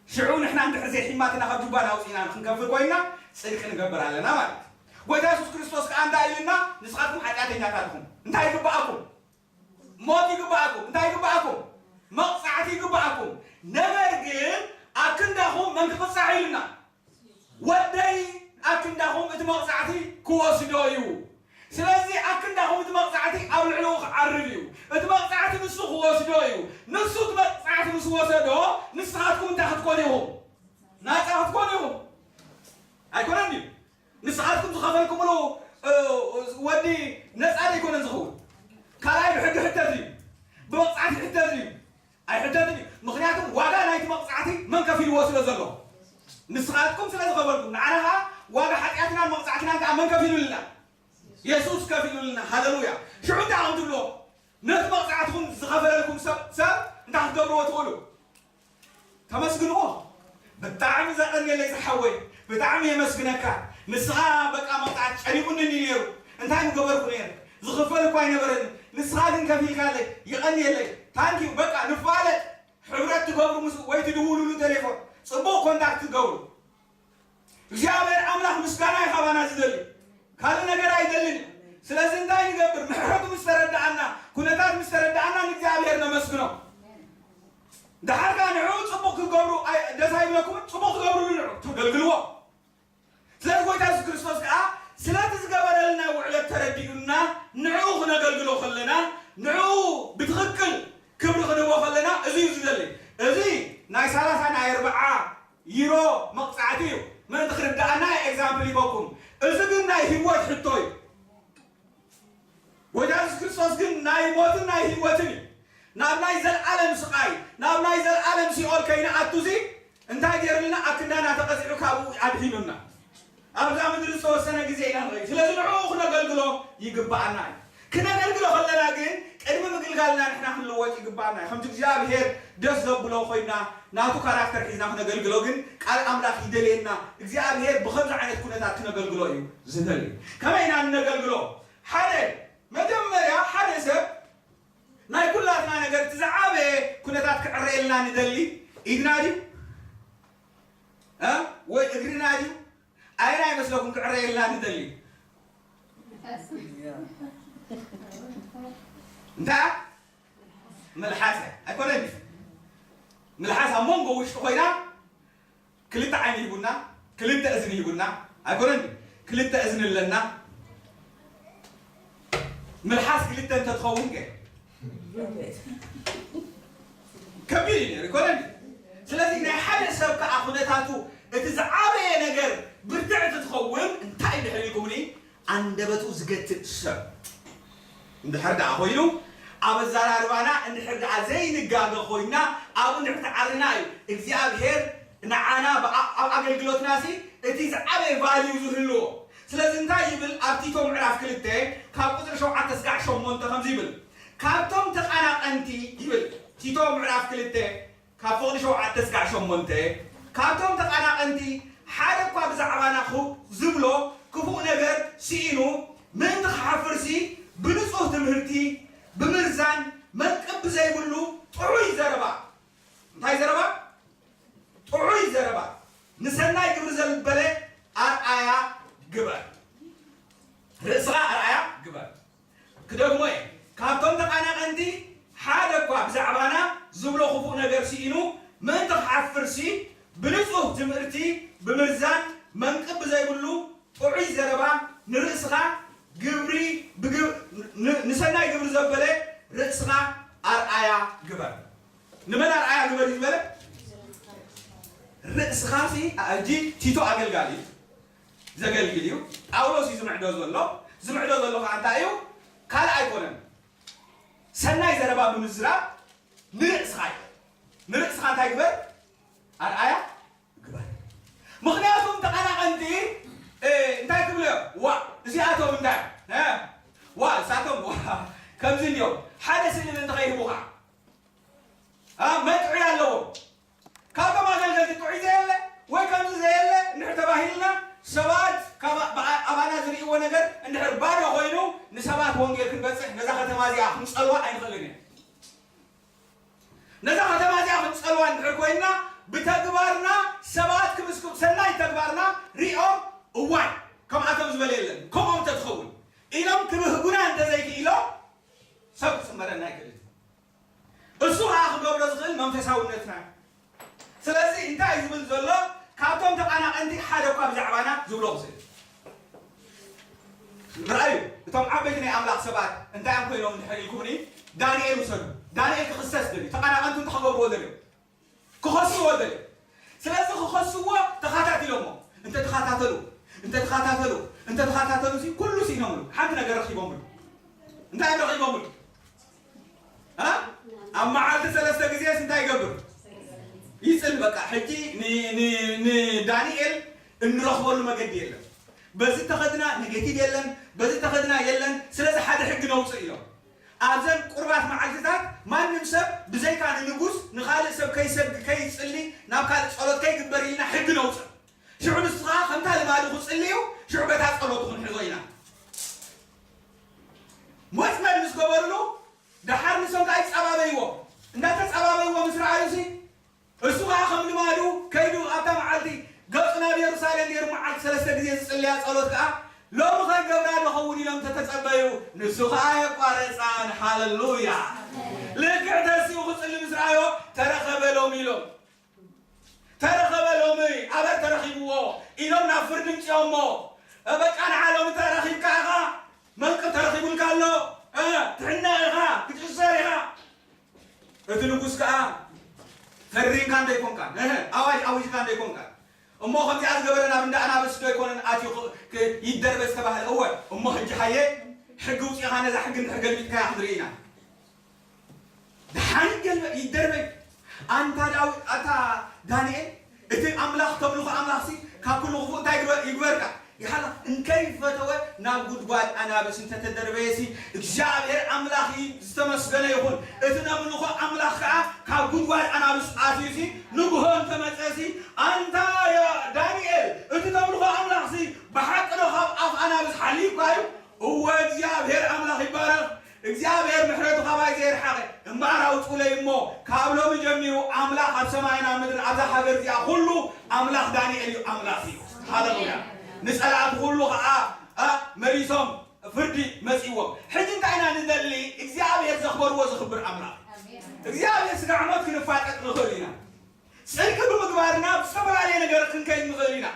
ሽዑ ንሕና እንድሕር ዘይሒማትና ካብ ጁባና ኣውፂእና ክንከፍል ኮይንና ፅድቂ ንገብር ኣለና ማለት እዩ። ጎይታ የሱስ ክርስቶስ ከዓ እንታይ ኢልና ንስኻትኩም ሓጢኣተኛታት ኢኹም። እንታይ ይግበኣኩም? ሞት ይግበኣኩም። እንታይ ይግበኣኩም? መቕፃዕቲ ይግበኣኩም። ነገር ግን ኣብ ክንዳኹም መን ክቕፃዕ ኢሉና? ወደይ ኣክንዳኹም እቲ መቕጻዕቲ ክወስዶ እዩ። ስለዚ ኣክንዳኹም እቲ መቕጻዕቲ ኣብ ልዕሊኡ ክዓርብ እዩ። እቲ መቕጻዕቲ ንሱ ክወስዶ እዩ። ንሱ እቲ መቕጻዕቲ ምስ ወሰዶ ንስኻትኩም እንታይ ክትኮኑ ኢኹም? ናጻ ክትኮኑ ኢኹም። ኣይኮነን ድዩ? ንስኻትኩም ዝኸፈልኩምሉ ወዲ ነጻ ዶ ኣይኮነን ዝኸውን? ካልኣይ ብሕጊ ሕተት እዩ። ብመቕጻዕቲ ሕተት እዩ። ኣይሕተትን እዩ። ምኽንያቱም ዋጋ ናይቲ መቕጻዕቲ መን ከፊልዎ ስለ ዘሎ ንስኻትኩም ስለ ዝኸፈልኩም ንዓና ኸዓ ዋጋ ሓጢኣትናን መቕጻዕትናን ከዓ መን ከፊሉልና? የሱስ ከፊሉልና። ሃለሉያ። ሽዑ እንታይ ከም ትብልዎ ነቲ መቕጻዕትኹም ዝኸፈለልኩም ሰብ ሰብ እንታይ ክትገብርዎ ትኽእሉ? ተመስግንዎ። ብጣዕሚ ዘቐንየለይ ዝሓወይ ብጣዕሚ የመስግነካ። ንስኻ በቃ መቕጻዕቲ ጨኒቑኒ ነይሩ እንታይ ምገበርኩ ነይረ ዝኽፈል እኳ ኣይነበረኒ ንስኻ ግን ከፊልካለይ። የቐንየለይ። ታንኪዩ። በቃ ንፋለጥ። ሕብረት ትገብሩ ምስ ወይ ትድውሉሉ ቴሌፎን ጽቡቕ ኮንታክት ትገብሩ። እግዚኣብሔር ኣምላኽ ምስጋና እዩ ካባና ዝደሊ ካልእ ነገር ኣይደልን እዩ። ስለዚ እንታይ ንገብር? ምሕረቱ ምስ ተረዳኣና ኩነታት ምስ ተረዳኣና ንእግዚኣብሔር ነመስግኖ። ደሓር ከዓ ንዕኡ ጽቡቕ ክትገብሩ ኣይ- ደስ ኣይብለኩምን? ጽቡቕ ትገብሩሉ ንዑ ተገልግልዎ። ስለዚ ጎይታ የሱስ ክርስቶስ ከዓ ስለቲ ዝገበረልና ውዕለት ተረዲኡና ንዕኡ ክነገልግሎ ከለና ንዕኡ ብትኽክል ክብሪ ክንህቦ ከለና እዚ እዩ ዝደሊ። እዚ ናይ ሰላሳ ናይ ኣርብዓ ዩሮ መቕፃዕቲ እዩ። ምእንቲ ክርዳኣና ኤግዛምፕል ይበኩም። እዚ ግን ናይ ህይወት ሕቶ እዩ። ጎይታ የሱስ ክርስቶስ ግን ናይ ሞትን ናይ ህይወትን እዩ። ናብ ናይ ዘለዓለም ስቓይ ናብ ናይ ዘለዓለም ሲኦል ከይንኣቱ እዚ እንታይ ገይሩልና? ኣብ ክንዳና ተቐፂዑ ካብኡ ኣድሒኑና። ኣብዛ ምድሪ ዝተወሰነ ግዜ ኢና ንርኢ። ስለዚ ንዕኡ ክነገልግሎ ይግብኣና እዩ። ክነገልግሎ ከለና ግን ቅድሚ ምግልጋልና ንሕና ክንልወጥ ይግብኣና እዩ። ከምቲ እግዚኣብሄር ደስ ዘብሎ ኮይና ናቱ ካራክተር ሒዝና ክነገልግሎ ግን ቃል ኣምላኽ ይደልየና። እግዚኣብሄር ብኸምዚ ዓይነት ኩነታት ክነገልግሎ እዩ ዝደሊ። ከመይ ኢና ንነገልግሎ? ሓደ መጀመርያ ሓደ ሰብ ናይ ኩላትና ነገር እቲ ዝዓበየ ኩነታት ክዕረየልና ንደሊ ኢድና ድዩ? ወይ እግርና ድዩ? ኣየናይ ይመስለኩም ክዕረየልና ንደሊ? እንታይ? መልሓስ እያ። ኣይኮነን ድዩ? መልሓስ ኣብ መንጎ ውሽጢ ኮይና ክልተ ዓይኒ ሂቡና፣ ክልተ እዝኒ ሂቡና። ኣይኮነን ድዩ? ክልተ እዝኒ ኣለና። መልሓስ ክልተ እንተትኸውን ከ? ከቢድ እዩ ነይሩ፣ ኣይኮነን ድዩ? ስለዚ ናይ ሓደ ሰብ ከዓ ኩነታቱ እቲ ዝዓበየ ነገር ብርትዕቲ ትኸውን እንታይ ድሕር ኢልኩምኒ? ኣንደበቱ ዝገትእ ሰብ እንድሕር ደኣ ኮይኑ፣ ኣብ ኣዘራርባና እንድሕር ደኣ ዘይንጋገ ኮይና፣ ኣብኡ እንድሕር ተዓሪና እዩ እግዚኣብሔር ንዓና ብኣ-፣ ኣብ ኣገልግሎትናሲ እቲ ዝዓበየ ቫልዩ ዝህልዎ። ስለዚ እንታይ ይብል ኣብ ቲቶ ምዕራፍ ክልተ ካብ ቁፅሪ ሸውዓተ ስጋዕ ሸሞንተ ከምዚ ይብል፣ ካብቶም ተቓናቐንቲ ይብል ቲቶ ምዕራፍ ክልተ ካብ ፍቕዲ ሸውዓተ ስጋዕ ሸሞንተ፣ ካብቶም ተቓናቐንቲ ሓደ እኳ ብዛዕባና ክፉ-፣ ዝብሎ ክፉእ ነገር ስኢኑ ምእንቲ ክሓፍርሲ ብንጹህ ትምህርቲ፣ ብምርዛን መንቅብ ብዘይብሉ ጥዑይ ዘረባ። እንታይ ዘረባ? ጥዑይ ዘረባ። ንሰናይ ግብሪ ዘበለ ኣርኣያ ግበር። ርእስኻ ኣርኣያ ግበር። ክደግሞ እየ። ካብቶም ተቓናቐንቲ ሓደ እኳ ብዛዕባና ዝብሎ ክፉእ ነገር ስኢኑ ምእንቲ ክሓፍርሲ ብንጹህ ትምህርቲ፣ ብምርዛን መንቅብ ብዘይብሉ ጥዑይ ዘረባ ንርእስኻ ግብሪ ብግ-፣ ን-፣ ንሰናይ ግብሪ ዘበለ ርእስኻ ኣርኣያ ግበር። ንመን ኣርኣያ ግበር እዩ ዝበለ? ርእስኻ ሲ፣ ሕጂ ቲቶ ኣገልጋሊ እዩ። ዘገልግል እዩ። ጳውሎስ እዩ ዝምዕዶ ዘሎ። ዝምዕዶ ዘሎ ከዓ እንታይ እዩ? ካልእ ኣይኮነን። ሰናይ ዘረባ ብምዝራብ ንርእስኻ እዩ። ንርእስኻ እንታይ ግበር? ኣርኣያ ግበር። ምኽንያቱም ተቐናቐንቲ፣ እ፣ እንታይ ክብሉ እዮም? ዋ፣ እዚኣቶም እንታይ? እ? ዋ፣ እሳቶም፣ ዋ፣ ከምዚ እንዲዮም። ሓደ ስእሊ ምእንቲ ከይህቡኻ። እ፣ መጥዑይ ኣለዎም። ካብቶም ኣገልገልቲ ጥዑይ ዘየለ ወይ ከምዚ ዘየለ እንድሕር ተባሂልና፣ ሰባት ካብ፣ ብኣ-፣ ኣባና ዝርእይዎ ነገር እንድሕር ባዶ ኮይኑ፣ ንሰባት ወንጌል ክንበጽሕ ነዛ ከተማ እዚኣ ክንጸልዋ ኣይንኽእልን ኢና። ነዛ ከተማ እዚኣ ክንጸልዋ እንድሕር ኮይንና፣ ብተግባርና ሰባት ክምስክሩ፣ ሰናይ ተግባርና ሪኦም፣ "እዋይ፣ ከምኣቶም ዝበለ የለን፣ ከምኦም እንተትኸውን" ኢሎም ክብህጉና እንተዘይክኢሎም፣ ሰብ ክጽመረና ኣይክእልን። እሱ ኸዓ ክገብሮ ዝኽእል መንፈሳውነትና እዩ። ስለዚ እንታይ እዩ ዝብል ዘሎ? ካብቶም ተቓናቐንቲ ሓደ እኳ ብዛዕባና ዝብሎ ክስእል። ረኣዩ፣ እቶም ዓበይቲ ናይ ኣምላኽ ሰባት እንታይ እዮም ኮይኖም እንድሕር ኢልኩምኒ፣ ዳንኤል ውሰዱ። ዳንኤል ክኽሰስ ደልዩ፣ ተቓናቐንቱ እንታይ ክገብርዎ ደልዮም? ክኸስዎ ደልዮም። ስለዚ ክኸስዎ ተኸታቲሎሞ። እንተ ተኸታተሉ፣ እንተ ተኸታተሉ፣ እንተ ተኸታተሉ ሲ ኩሉ ስኢኖምሉ። ሓንቲ ነገር ረኺቦምሉ። እንታይ እዮም ረኺቦምሉ? እ? ኣብ መዓልቲ ሰለስተ ግዜስ እንታይ ይገብር? ይጽሊ። በቃ፣ ሕጂ ን-፣ ን-፣ ንዳንኤል እንረኽበሉ መገዲ የለን። በዚ ተኸድና ኔጌቲቭ የለን፣ በዚ ተኸድና የለን። ስለዚ ሓደ ሕጊ ነውጽእ ኢሎም። ኣብዘን ቁርባት መዓልትታት ማንም ሰብ ብዘይካ ንንጉስ ንኻልእ ሰብ ከይሰግ-፣ ከይጽሊ፣ ናብ ካልእ ጸሎት ከይግበር ኢልና ሕጊ ነውጽእ። ሽዑ ንሱ ኸኣ ከምታ ልማዱ ክጽሊ እዩ፣ ሽዑ በታ ጸሎቱ ክንሕዞ ኢና። ወጥመድ ምስ ገበሩሉ፣ ደሓር ንሶም ከኣ ይጸባበይዎ። እንዳተጸባበይዎ ምስ ረኣዩሲ፣ እሱ ኸኣ ከም ልማዱ ከይዱ ኣብታ መዓልቲ ገጹ ናብ የሩሳሌም ገይሩ መዓልቲ ሰለስተ ግዜ ዝጽልያ ጸሎት ከኣ፣ ሎሚ ኸይገብራ ዶ ኸውን ኢሎም እንተተጸበዩ፣ ንሱ ኸኣ የቋረጻን። ሃለሉያ! ልክዕ ተሲኡ ክጽሊ ምስ ረኣዮ፣ ተረኸበ ሎሚ ኢሎም። ተረኸበ ሎሚ፣ ኣበር ተረኺብዎ ኢሎም ናብ ፍርዲ ምጽኦሞ። እ፣ በቃ ንዓ ሎሚ ተረኺብካ ኢኻ፣ መንቅብ ተረኺቡልካ ኣሎ፣ እ፣ ትሕነቕ ኢኻ፣ ክትእሰር ኢኻ። እቲ ንጉስ ከኣ ፈሪምካ እንዶ ኣይኮንካን፣ እህ፣ ኣዋጅ ኣዊጅካ እንዶ ኣይኮንካን። እሞ ከምዚኣ ዝገበረ ናብ እንዳ ኣናብስ ዶ ኣይኮነን ኣትዩ ክ-፣ ክ-፣ ይደርበ ዝተባህለ? እወ፣ እሞ ሕጂ ሃየ ሕጊ ውጺእኻ ነዛ ሕጊ እንድሕር ገልቢጥካያ ክንርኢ ኢና። ደሓን ይገልበ-፣ ይደርበ። ኣንታ ዳዊ-፣ ኣታ ዳንኤል፣ እቲ ኣምላኽ ተምልኾ ኣምላኽሲ ካብ ኩሉ ክፉእ እንታይ ይግበ-፣ ይግበርካ? ይሓላ እንከይፈተወ ናብ ጉድጓድ ኣናብስ እንተተደርበየሲ፣ እግዚኣብሔር ኣምላኽ ዝተመስገነ ይኹን። እቲ ነምልኾ ኣምላኽ ከኣ ካብ ጉድጓድ ኣናብስ ኣትዩሲ፣ ንግሆ እንተመጸሲ፣ ኣንታ ያ ዳንኤል፣ እቲ ተምልኾ ኣምላኽሲ ብሓቂ ዶ ካብ ኣፍ ኣናብስ ሓሊዩካ እዩ? እወ፣ እግዚኣብሔር ኣምላኽ ይባረኽ። እግዚኣብሔር ምሕረቱ ካባይ ዘይርሓቐ እምበኣር ኣውፅኡለይ እሞ፣ ካብ ሎሚ ጀሚሩ ኣምላኽ ኣብ ሰማይን ኣብ ምድርን ኣብዛ ሃገር እዚኣ ኩሉ ኣምላኽ ዳንኤል እዩ፣ ኣምላኽ እዩ። ሃለሉያ። ንጸላእቲ ኩሉ ኸዓ ኣ፣ መሊሶም ፍርዲ መጺዎም። ሕጂ እንታይ ኢና ንደሊ? እግዚኣብሔር ዘኽበርዎ ዘኽብር ኣምላኽ። እግዚኣብሔር ስጋዕ ሞት ክንፋጠጥ ንኽእል ኢና። ጽድቂ ብምግባርና ብዝተፈላለየ ነገር ክንከይድ ንኽእል ኢና።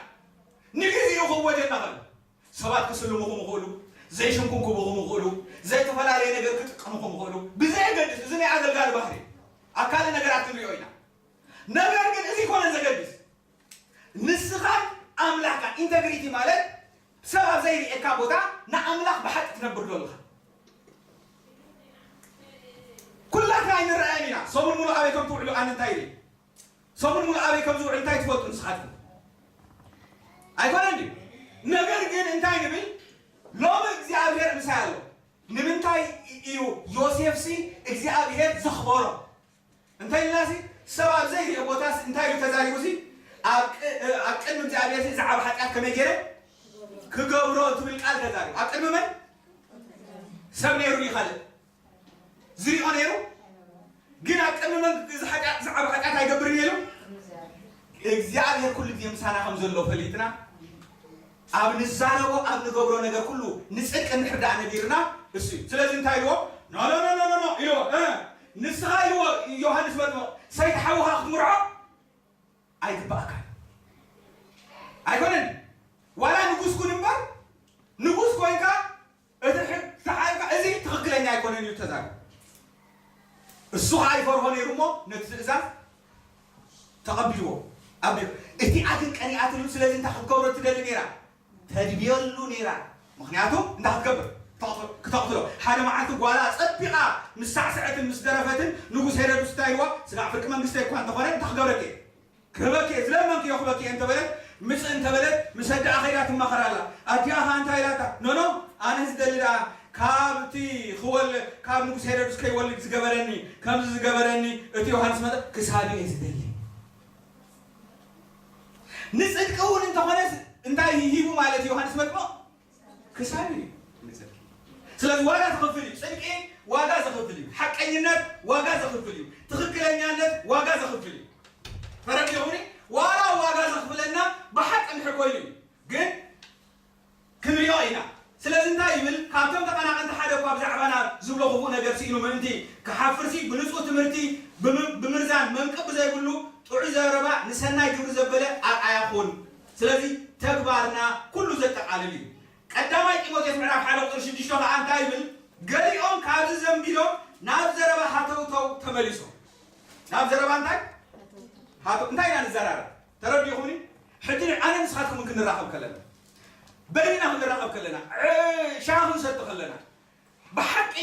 ንግዜኡ ክወጀና ኸሎ ሰባት ክስልሙኹም ይኽእሉ፣ ዘይሽምኩም ክቡኹም ይኽእሉ፣ ዘይተፈላለየ ነገር ክጥቀሙኹም ይኽእሉ። ብዘየገድስ፣ እዚ ናይ ኣገልጋሊ ባህሪ፣ ኣብ ካልእ ነገራት ክንሪኦ ኢና። ነገር ግን እዚ ይኮነ ዘገድስ፣ ንስኻን ኣምላኽካን፣ ኢንተግሪቲ ማለት ሰብ ኣብ ዘይርእየካ ቦታ ንኣምላኽ ብሓቂ ትነብር ዶ ኣለኻ? ኩላትና ኣይንረኣየን ኢና። ሰሙን ሙሉእ ኣበይ ከም ትውዕሉ ኣነ እንታይ ኢለ? ሰሙን ሙሉእ ኣበይ ከም ዝውዕል እንታይ ትፈልጡ ንስኻትኩም? ኣይኮነን ድዩ? ነገር ግን እንታይ ንብል? ሎሚ እግዚኣብሔር ምሳይ ኣሎ። ንምንታይ እዩ ዮሴፍሲ እግዚኣብሔር ዘኽበሮ? እንታይ ኢልናሲ? ሰብ ኣብ ዘይርኦ ቦታስ እንታይ እዩ ተዛሪቡሲ? ኣብ ቅ-፣ ኣብ ቅድሚ እግዚኣብሔርሲ ዝዓብ ሓጢኣት ከመይ ገይረ ክገብሮ ትብል ቃል ተዛሪቡ። ኣብ ቅድሚ መን? ሰብ ነይሩ ድዩ ካልእ ዝሪኦ ነይሩ? ግን ኣብ ቅድሚ መን እዚ ሓጢኣት፣ ዝዓብ ሓጢኣት ኣይገብርን እየ ኢሉ? እግዚኣብሔር ኩሉ ግዜ ምሳና ከም ዘሎ ፈሊጥና፣ ኣብ ንዛረቦ፣ ኣብ ንገብሮ ነገር ኩሉ ንጽድቂ እንድሕር ደኣ ነቢርና፣ እሱ እዩ። ስለዚ እንታይ ኢልዎ? ኖ፣ ኖ፣ ኖ፣ ኖ፣ ኖ፣ ኖ ኢልዎ። እ፣ ንስኻ ኢልዎ ዮሃንስ መጥምቕ፣ ሰይቲ ሓውኻ ክትምርዖ ኣይግባእካን። ኣይኮነን። ዋላ ንጉስ ኩን እምበር፣ ንጉስ ኮይንካ እቲ ሕግ ተሓልካ፣ እዚ ትኽክለኛ ኣይኮነን እዩ ተዛሪቡ። እሱ ኸዓ ይፈርሆ ነይሩ እሞ ነቲ ትእዛዝ ተቐቢልዎ። ኣቢሉ፣ እቲኣ ግን ቀኒኣትሉ፣ ስለዚ እንታይ ክትገብሮ ትደሊ ነይራ? ተድብየሉ ነይራ። ምኽንያቱ እንታይ ክትገብር? ክተቕትሎ፣ ክተቕትሎ። ሓደ መዓልቲ ጓላ ጸቢቓ ምስ ሳዕስዐትን ምስ ደረፈትን ንጉስ ሄሮድስ እንታይ ኢልዋ? ስጋዕ ፍርቂ መንግስተይ እኳ እንተኾነ እንታይ ክገብረኪ እየ? ክህበኪ እየ፣ ዝለመንክዮ ክህበኪ እየ እንተበለት፣ ምጽእ እንተበለት፣ ምስ ኣደኣ ኸይዳ ትማኸር ኣላ። ኣዲኣ ኸኣ እንታይ ኢላታ? ኖኖ፣ ኣነ ዝደሊ ደኣ ካብቲ ክወል-፣ ካብ ንጉስ ሄሮድስ ከይወልድ ዝገበረኒ፣ ከምዚ ዝገበረኒ እቲ ዮሃንስ መጠ-፣ ክሳዱ እየ ዝደሊ። ንጽድቂ እውን እንተኾነስ እንታይ ሂቡ ማለት እዩ ዮሃንስ መጥምቕ? ክሳዱ እዩ ንጽድቂ። ስለዚ ዋጋ ዝኸፍል እዩ። ጽድቂ ዋጋ ዘኽፍል እዩ። ሓቀኝነት ዋጋ ዘኽፍል እዩ። ትኽክለኛነት ዋጋ ዘኽፍል እዩ። ተረዲኹኒ? ዋላ ዋጋ ዘኽፍለና ብሓቂ እንድሕር ኮይኑ እዩ። ግን ክንሪኦ ኢና። ስለዚ እንታይ ይብል? ካብቶም ተቐናቐንቲ ሓደ እኳ ብዛዕባና ዝብሎ ክፉእ ነገር ስኢኑ ምእንቲ ክሓፍርሲ ብንጹህ ትምህርቲ ብም-፣ ብምርዛን መንቅብ ብዘይብሉ ጥዑይ ዘረባ ንሰናይ ግብሪ ዘበለ ኣርኣያ ኩን። ስለዚ ተግባርና ኩሉ ዘጠቓልል እዩ። ቀዳማይ ጢሞቴዎስ ምዕራፍ ሓደ ቁጽሪ ሽዱሽተ ከኣ እንታይ ይብል? ገሊኦም ካብዚ ዘንቢሎም ናብ ዘረባ ሃተውተው ተመሊሶም። ናብ ዘረባ እንታይ? ሃተው-፣ እንታይ ኢና ንዘራረብ? ተረዲኹምኒ? ሕጂ ኣነ ንስኻትኩም ክንራኸብ ከለና፣ በይንና ክንራኸብ ከለና፣ ዕ-፣ ሻሂ ክንሰቲ ከለና፣ ብሓቂ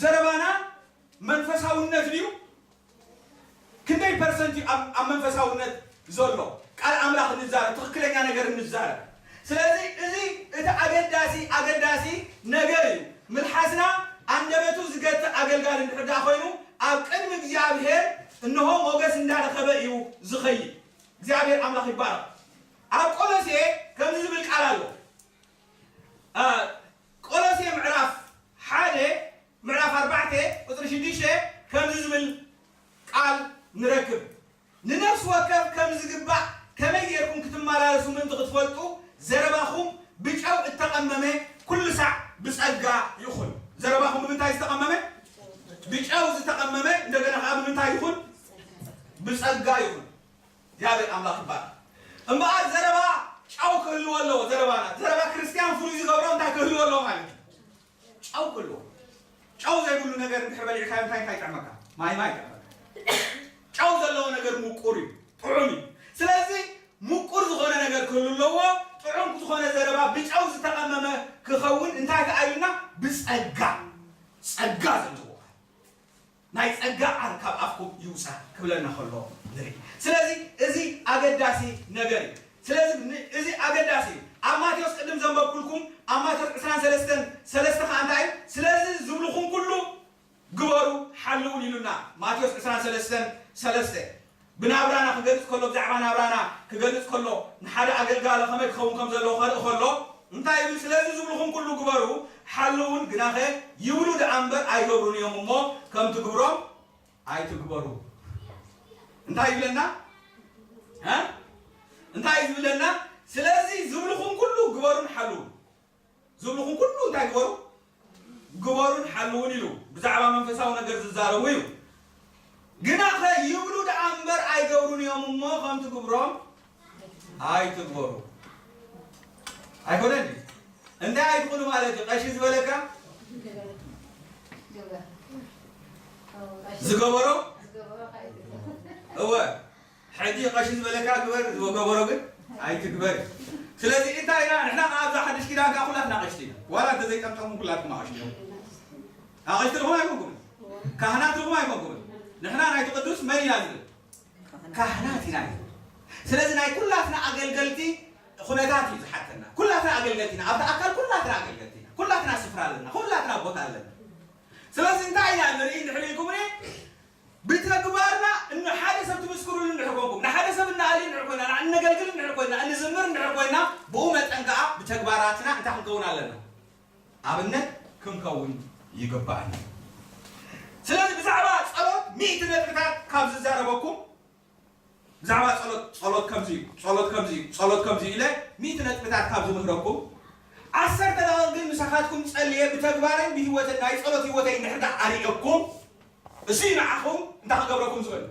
ዘረባና መንፈሳውነት ድዩ? ክንደይ ፐርሰንት እዩ ኣብ፣ ኣብ መንፈሳውነት ዘሎ? ቃል ኣምላኽ እንዛረብ፣ ትኽክለኛ ነገር እንዛረብ። ስለዚ እዚ እቲ ኣገዳሲ፣ ኣገዳሲ ነገር እዩ። ምልሓስና ኣንደበቱ ዝገትእ ኣገልጋሊ እንድሕር ደኣ ኮይኑ፣ ኣብ ቅድሚ እግዚኣብሔር እንሆ ሞገስ እንዳረኸበ እዩ ዝኸይድ። እግዚኣብሔር ኣምላኽ ይባረኽ። ኣብ ቆሎሴ ከምዚ ዝብል ቃል ኣሎ። እ፣ ቆሎሴ ምዕራፍ ሓደ፣ ምዕራፍ ኣርባዕተ ቁጽሪ ሽዱሽተ ከምዚ ዝብል ቃል ንረክብ። ንነፍሲ ወከፍ ከም ዝግባእ ከመይ ጌርኩም ክትመላለሱ ምእንቲ ክትፈልጡ፣ ዘረባኹም ብጨው እተቐመመ ኩሉ ሳዕ ብጸጋ ይኹን። ዘረባኹም ብምንታይ ዝተቐመመ? ብጨው ዝተቐመመ። እንደገና ከኣ ብምንታይ ይኹን? ብጸጋ ይኹን። እግዚኣብሔር ኣምላኽ ይባረኽ። እምበኣር ዘረባ ጨው ክህልዎ ኣለዎ። ዘረባና፣ ዘረባ ክርስትያን ፍሉይ ዝገብሮ እንታይ ክህልዎ ኣለዎ ማለት እዩ? ጨው ክህልዎ። ጨው ዘይብሉ ነገር እንድሕር በሊዕካዮ እንታይ፣ እንታይ ይጥዕመካ? ማይ፣ ማይ ይጥዕመካ። ጨው ዘለዎ ነገር ምቁር እዩ፣ ጥዑም እዩ። ስለዚ ምቁር ዝኾነ ነገር ክህሉ ኣለዎ። ጥዑም ዝኾነ ዘረባ ብጨው ዝተቐመመ ክኸውን እንታይ ከኣ ኢሉና? ብጸጋ። ጸጋ ዘለዎ። ናይ ጸጋ ዓር ካብ ኣፍኩም ይውጻእ ክብለና ከሎ ንርኢ። ስለዚ እዚ ኣገዳሲ ነገር እዩ። ስለዚ ን-፣ እዚ ኣገዳሲ እዩ። ኣብ ማቴዎስ ቅድም ዘንበብኩልኩም፣ ኣብ ማቴዎስ ዕስራን ሰለስተን ሰለስተ ከኣ እንታይ እዩ? ስለዚ ዝብልኹም ኩሉ ግበሩ ሓልዉን ኢሉና። ማቴዎስ ዕስራን ሰለስተን ሰለስተ። ብናብራና ክገልጽ ከሎ፣ ብዛዕባ ናብራና ክገልጽ ከሎ፣ ንሓደ ኣገልጋሊ ከመይ ክኸውን ከም ዘለዎ ከርኢ ከሎ፣ እንታይ ይብል? ስለዚ ዝብልኹም ኩሉ ግበሩ፣ ሓልውን ግናኸ ይብሉ ደኣ እምበር ኣይገብሩን እዮም እሞ ከምቲ ግብሮም ኣይትግበሩ። እንታይ ይብለና? እ? እንታይ እዩ ዝብለና? ስለዚ ዝብልኹም ኩሉ ግበሩን ሓልውን። ዝብልኹም ኩሉ እንታይ ግበሩ? ግበሩን ሓልውን ኢሉ ብዛዕባ መንፈሳዊ ነገር ዝዛረቡ እዩ። ግናኸ ይብሉ ደኣ እምበር ኣይገብሩን እዮም እሞ ከምቲ ግብሮም ኣይትግበሩ። ኣይኮነን ድዩ? እንታይ ኣይትኹኑ ማለት እዩ? ቀሺ ዝበለካ ዝገበሮ እወ፣ ሕጂ ቀሺ ዝበለካ ግበር፣ ዝገበሮ ግን ኣይትግበር። ስለዚ እንታይ ኢና ንሕና ከኣ ኣብዛ ሓድሽ ኪዳን ከኣ ኩላትና ቀሽቲ ኢና። ዋላ እንተ ዘይጠምጠሙ ኩላትኩም ኣቐሽቲ ኢኹም። ኣቐሽቲ ኢኹም ኣይኮንኩምን። ካህናት ኢኹም ኣይኮንኩምን። ንሕና ናይቲ ቅዱስ መን ኢና ዝብል? ካህናት ኢና ዝብል። ስለዚ ናይ ኩላትና ኣገልገልቲ ኩነታት እዩ ዝሓተና። ኩላትና ኣገልገልቲ ኢና። ኣብቲ ኣካል ኩላትና ኣገልገልቲ ኢና። ኩላትና ስፍራ ኣለና። ኩላትና ቦታ ኣለና። ስለዚ እንታይ ኢና ንርኢ እንድሕር ኢልኩምኒ፣ ብተግባርና ንሓደ ሰብ ትምስክሩሉ እንድሕር ኮንኩም፣ ንሓደ ሰብ እናኣሊ እንድሕር ኮይና፣ እነገልግል እንድሕር ኮይና፣ እንዝምር እንድሕር ኮይና፣ ብኡ መጠን ከኣ ብተግባራትና እንታይ ክንከውን ኣለና? ኣብነት ክንከውን ይግባኣና። ስለዚ ብዛዕባ ጸሎት ሚእቲ ነጥብታት ካብ ዝዛረበኩም፣ ብዛዕባ ጸሎት፣ ጸሎት ከምዚ እዩ፣ ጸሎት ከምዚ እዩ፣ ጸሎት ከምዚ እዩ ኢለ ሚእቲ ነጥብታት ካብ ዝምህረኩም፣ ዓሰርተ ደቂቕ ግን ምሳኻትኩም ጸልየ ብተግባረይ ብህይወተይ ናይ ጸሎት ህይወተይ እንድሕር ደኣ ኣርእየኩም፣ እዚ ንዓኹም እንታይ ክገብረኩም ዝኽእል?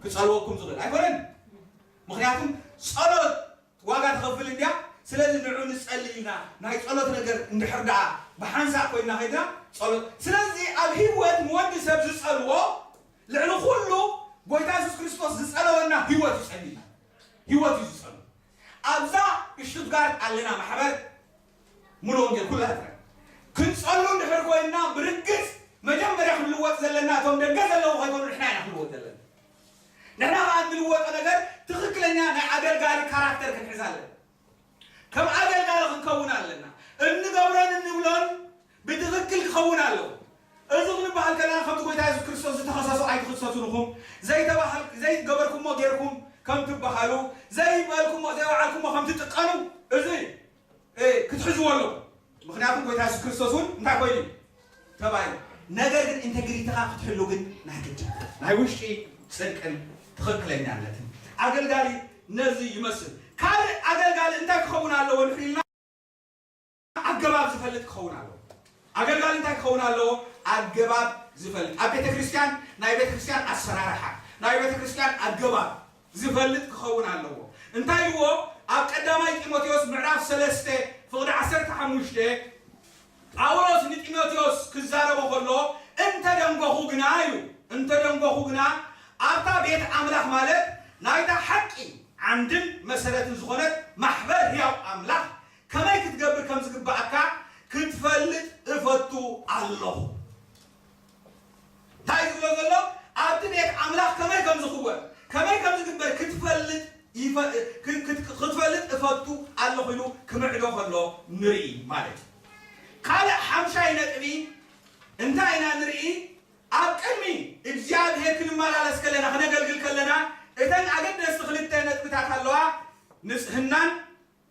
ክጸልወኩም ዝኽእል ኣይኮነን። ምኽንያቱም ጸሎት ዋጋ ትኸፍል እንድያ። ስለዚ ንዑ ንጸሊ ኢና። ናይ ጸሎት ነገር እንድሕር ደኣ ብሓንሳእ ኮይና ከይድና ጸሎት። ስለዚ ኣብ ህይወት ንወዲ ሰብ ዝጸልዎ ልዕሊ ኩሉ ጎይታ የሱስ ክርስቶስ ዝጸለወና ህይወት እዩ ጸሊና። ህይወት እዩ ዝጸሉ። ኣብዛ ሽቱትጋርት ኣለና ማሕበር ሙሉ ወንጌል ኩላትና ክንጸሉ እንድሕር ኮይንና ብርግጽ መጀመርያ ክንልወጥ ዘለና እቶም ደገ ዘለዉ ከይኮኑ ንሕና ኢና ክንልወጥ ዘለና። ንሕና ከኣ እንልወጦ ነገር ትኽክለኛ ናይ ኣገልጋሊ ካራክተር ክንሕዝ ኣለና። ከም ኣገልጋሊ ክንከውን ኣለና። እንገብሮን እንብሎን ብትኽክል ክኸውን ኣለዎ። እዚ ክንበሃል ከለና ከምቲ ጎይታ የሱስ ክርስቶስ ዝተኸሰሱ ኣይትኽሰሱን ኢኹም፣ ዘይተባሃል ዘይገበርኩሞ ጌርኩም ከም ትበሃሉ፣ ዘይበልኩሞ ዘይወዓልኩሞ ከም ትጥቀኑ እዚ እ፣ ክትሕዝዎ ኣለዎ። ምኽንያቱም ጎይታ የሱስ ክርስቶስ እውን እንታይ ኮይኑ እዩ? ተባሂሉ። ነገር ግን ኢንቴግሪቲኻ ክትሕሉ ግን ናይ ግድን ናይ ውሽጢ ጽድቅን ትኽክለኛነትን ኣገልጋሊ ነዚ ይመስል። ካልእ ኣገልጋሊ እንታይ ክኸውን ኣለዎ እንድሕር ኢልና ኣገባብ ዝፈልጥ ክኸውን ኣለዎ። ኣገልጋሊ እንታይ ክኸውን ኣለዎ? ኣገባብ ዝፈልጥ። ኣብ ቤተ ክርስቲያን ናይ ቤተ ክርስቲያን ኣሰራርሓ፣ ናይ ቤተ ክርስቲያን ኣገባብ ዝፈልጥ ክኸውን ኣለዎ። እንታይ ኢልዎ? ኣብ ቀዳማይ ጢሞቴዎስ ምዕራፍ ሰለስተ ፍቕዲ ዓሰርተ ሓሙሽተ ጳውሎስ ንጢሞቴዎስ ክዛረቦ ከሎ እንተ ደንጎኹ ግና ኢሉ፣ እንተ ደንጎኹ ግና ኣብታ ቤት ኣምላኽ ማለት ናይታ ሓቂ ዓንድን መሰረትን ዝኾነት ማሕበር ህያው ኣምላኽ ከመይ ክትገብር ከም ዝግባኣካ ክትፈልጥ እፈቱ ኣለኹ። እንታይ እዩ ዝብሎ ዘሎ? ኣብቲ ቤት ኣምላኽ ከመይ ከም ዝኽወን ከመይ ከም ዝግበር ክትፈልጥ ይፈ- ክ- ክት- ክትፈልጥ እፈቱ ኣለኹ ኢሉ ክምዕዶ ከሎ ንርኢ ማለት እዩ። ካልእ ሓምሻይ ነጥቢ እንታይ ኢና ንርኢ? ኣብ ቅድሚ እግዚኣብሔር ክንመላለስ ከለና ክነገልግል ከለና እተን ኣገደስቲ ክልተ ነጥብታት ኣለዋ። ንጽህናን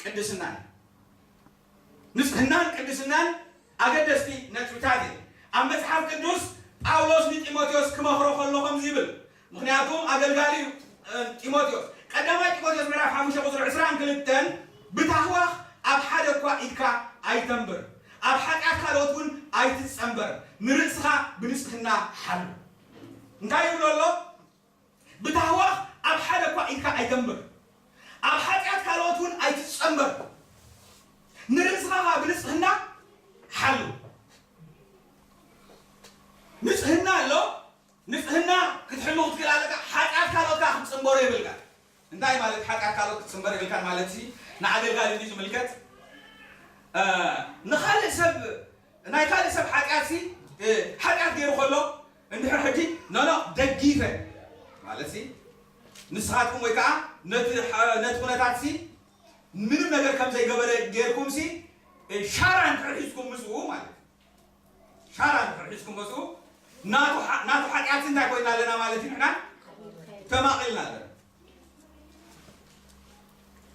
ቅድስናን። ንጽህናን ቅድስናን ኣገደስቲ ነጥብታት እዮም። ኣብ መጽሓፍ ቅዱስ ጳውሎስ ንጢሞቴዎስ ክመኽሮ ከሎ ከምዚ ይብል። ምኽንያቱ ኣገልጋሊ እዩ፣ እ፣ ጢሞቴዎስ። ቀዳማይ ጢሞቴዎስ ምዕራፍ ሓሙሽተ ቁጽሪ ዕስራን ክልተን ብታህዋኽ ኣብ ሓደ እኳ ኢድካ ኣይተንብር፣ ኣብ ሓጢኣት ካልኦት እውን ኣይትጸንበር፣ ንርእስኻ ብንጽህና ሓሉ። እንታይ ይብሎ ኣሎ? ብታህዋኽ ኣብ ሓደ እኳ ኢድካ ኣይተንብር፣ ኣብ ሓጢኣት ካልኦት እውን ኣይትጸንበር፣ ንርእስኻ ብንጽህና ሓሉ። ንጽህና ኣሎ። ንጽህና ክትሕሉ ክትክእል ኣለካ። ሓጢኣት ካልኦት ከዓ ክትጽንበሮ የብልካ። እንታይ ማለት ሓጢኣት ካልኦት ክትጽንበር የብልካን ማለት ሲ ንኣገልጋሊ እንዲ ዝምልከት፣ እ፣ ንኻልእ ሰብ ናይ ካልእ ሰብ ሓጢኣት ሲ እ፣ ሓጢኣት ገይሩ ከሎ እንድሕር ሕጂ ኖኖ ደጊፈ ማለት ሲ ንስኻትኩም ወይ ከዓ ነቲ ሓ- ነቲ ኩነታት ሲ ምንም ነገር ከም ዘይገበረ ገይርኩም ሲ እ፣ ሻራ እንድሕር ሒዝኩም ምስኡ ማለት እዩ። ሻራ እንድሕር ሒዝኩም ምስኡ ናቱ ሓ- ናቱ ሓጢኣት ሲ እንታይ ኮይና ኣለና ማለት እዩ። ንሕና ተማቒልና ኣለና።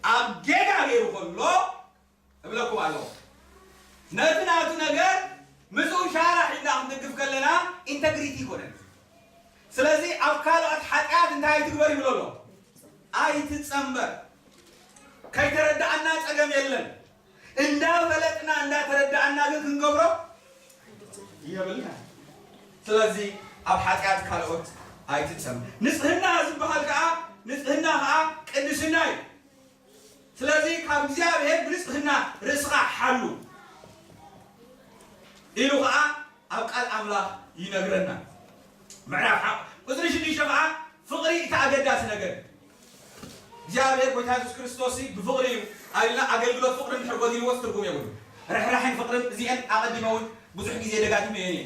ኣብ ጌጋ ገይሩ ከሎ እብለኩም ኣለኹ ነቲ ናቱ ነገር ምስኡ ሻራ ሒዝና ክንድግፍ ከለና ኢንተግሪቲ ይኮነን። ስለዚ ኣብ ካልኦት ሓጢኣት እንታይ ኣይትግበር ይብሎ ኣሎ? ኣይትጸንበር። ከይተረዳኣና ጸገም የለን። እንዳፈለጥና እንዳተረዳኣና ግን ክንገብሮ የብልና። ስለዚ ኣብ ሓጢኣት ካልኦት ኣይትጸንበር። ንጽህና ዝበሃል ከኣ፣ ንጽህና ከኣ ቅድስና እዩ። ስለዚ ካብ እግዚኣብሔር ብንጽህና ርእስኻ ሓሉ ኢሉ ኸዓ ኣብ ቃል ኣምላኽ ይነግረና። ምዕራፍ ሓ- ቁፅሪ ሽዱሽተ ኸዓ ፍቕሪ እቲ ኣገዳሲ ነገር። እግዚኣብሔር ጎይታ የሱስ ክርስቶስ ብፍቕሪ እዩ ኣልና። ኣገልግሎት ፍቕሪ እንድሕር ጎዲልዎስ ትርጉም የብሉ። ርሕራሕን ፍቕርን እዚአን ኣቐዲመ እውን ብዙሕ ግዜ ደጋጊመ እየ።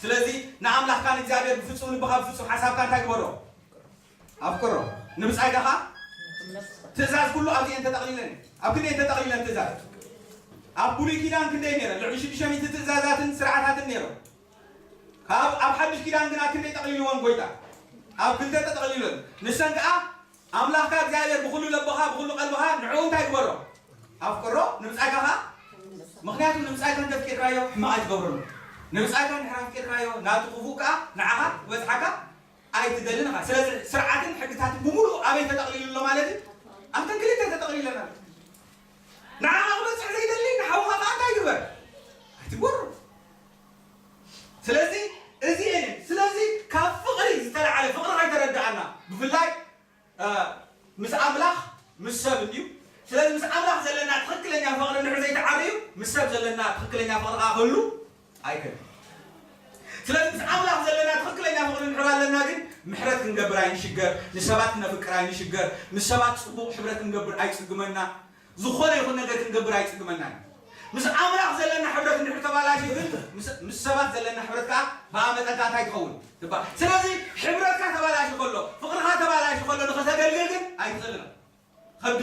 ስለዚ ንኣምላኽካ ንእግዚኣብሔር ብፍጹም ልብኻ ብፍጹም ሓሳብካ እንታይ ግበሮ? ኣፍቅሮ። ንብጻይካ ኸዓ ትእዛዝ ኩሉ ኣብዚአን ተጠቕሊለን እየን። ኣብ ክንደይ ተጠቕሊለን ትእዛዝ? ኣብ ብሉይ ኪዳን ክንደይ ነይረን? ልዕሊ ሽዱሽተ ሚእቲ ትእዛዛትን ስርዓታትን ነይሮም። ካብ ኣብ ሓድሽ ኪዳን ግና ክንደይ ጠቕሊልዎን ጎይታ? ኣብ ክልተ ተጠቕሊለን። ንሰን ከኣ ኣምላኽካ እግዚኣብሔር ብኹሉ ለብኻ ብኹሉ ቀልብኻ ንዕኡ እንታይ ግበሮ? ኣፍቅሮ። ንብጻይካ ኸዓ? ምኽንያቱ ንብጻይካ እንተፍቂርካዮ ሕማቕ ኣይትገብረሉ። ንብጻይካ እንድሕር ኣፍቂርካዮ ናቱ ክፉእ ከኣ ንዓኻ ክበጽሓካ ኣይትደልን ኢኻ። ስለዚ ስርዓትን ሕግታትን ብምሉእ ኣበይ ተጠቕሊሉ ኣሎ ማለት እዩ? ኣብተን ክልተ ተጠቕሊለን ኣሎ። ንዓኻ ክበጽሕ ዘይደሊ ንሓውኻ ከኣ እንታይ ግበር? ኣይትግበሮ። ስለዚ እዚ እየ። ስለዚ ካብ ፍቕሪ ዝተላዕለ ፍቕሪ ከይተረዳኣና ብፍላይ ምስ ኣምላኽ ምስ ሰብ እንድዩ። ስለዚ ምስ ኣምላኽ ዘለና ትኽክለኛ ፍቕሪ እንድሕር ዘይተዓርዩ ምስ ሰብ ዘለና ትኽክለኛ ፍቕሪ ከኣ ክህሉ ኣይክእልን። ስለዚ ምስ ኣምላኽ ዘለና ትኽክለኛ ፍቕሪ እንድሕር ኣለና ግን ምሕረት ክንገብር ኣይንሽገር፣ ንሰባት ክነፍቅር ኣይንሽገር፣ ምስ ሰባት ጽቡቕ ሕብረት ክንገብር ኣይጽግመና። ዝኾነ ይኹን ነገር ክንገብር ኣይጽግመናን። ምስ ኣምላኽ ዘለና ሕብረት እንድሕር ተባላሽዩ ግን ምስ ሰባት ዘለና ሕብረት ከኣ ብኣመጠንታ እንታይ ትኸውን ትባል። ስለዚ ሕብረትካ ተባላሽ ከሎ ፍቕርኻ ተባላሽ ከሎ ንኸተገልግል ግን ኣይትኽእልን። ከቢ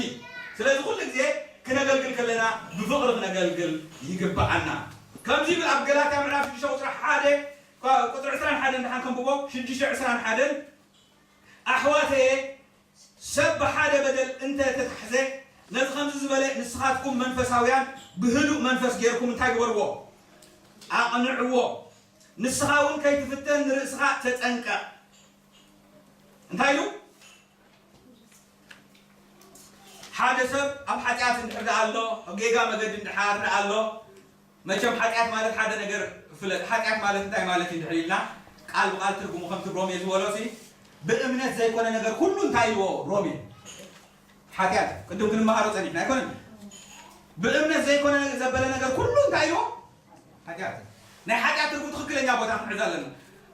ስለዚ ኩሉ ግዜ ክነገልግል ከለና ብፍቕሪ ክነገልግል ይግብኣና። ከምዚ ይብል ኣብ ገላትያ ምዕራፍ ሽዱሽተ ቁፅሪ ሓደ ቁፅሪ ዕስራን ሓደን ደሓን ከንብቦ ሽዱሽተ ዕስራን ሓደን ኣሕዋተየ ሰብ ብሓደ በደል እንተ ተታሕዘ፣ ነዚ ከምዚ ዝበለ ንስኻትኩም መንፈሳውያን ብህዱእ መንፈስ ጌርኩም እንታይ ግበርዎ? ኣቕንዕዎ። ንስኻ እውን ከይትፍተን ንርእስኻ ተጠንቀቕ። እንታይ ኢሉ? ሓደ ሰብ ኣብ ሓጢኣት እንድሕር ደኣ ኣሎ፣ ጌጋ መገዲ እንድሓር ደኣ ኣሎ፣ መቸም ሓጢኣት ማለት ሓደ ነገር ፍለጥ። ሓጢኣት ማለት እንታይ ማለት እዩ እንድሕር ኢልና ቃል ብቃል ትርጉሙ ከምቲ ሮሜ ዝበሎ ሲ ብእምነት ዘይኮነ ነገር ኩሉ እንታይ ኢልዎ ሮሜ ሓጢኣት ቅድም ክንመሃሮ ጸኒሕና ኣይኮነን። ብእምነት ዘይኮነ ዘበለ ነገር ኩሉ እንታይ ኢልዎ ሓጢኣት። ናይ ሓጢኣት ትርጉም ትኽክለኛ ቦታ ክንሕዝ ኣለና።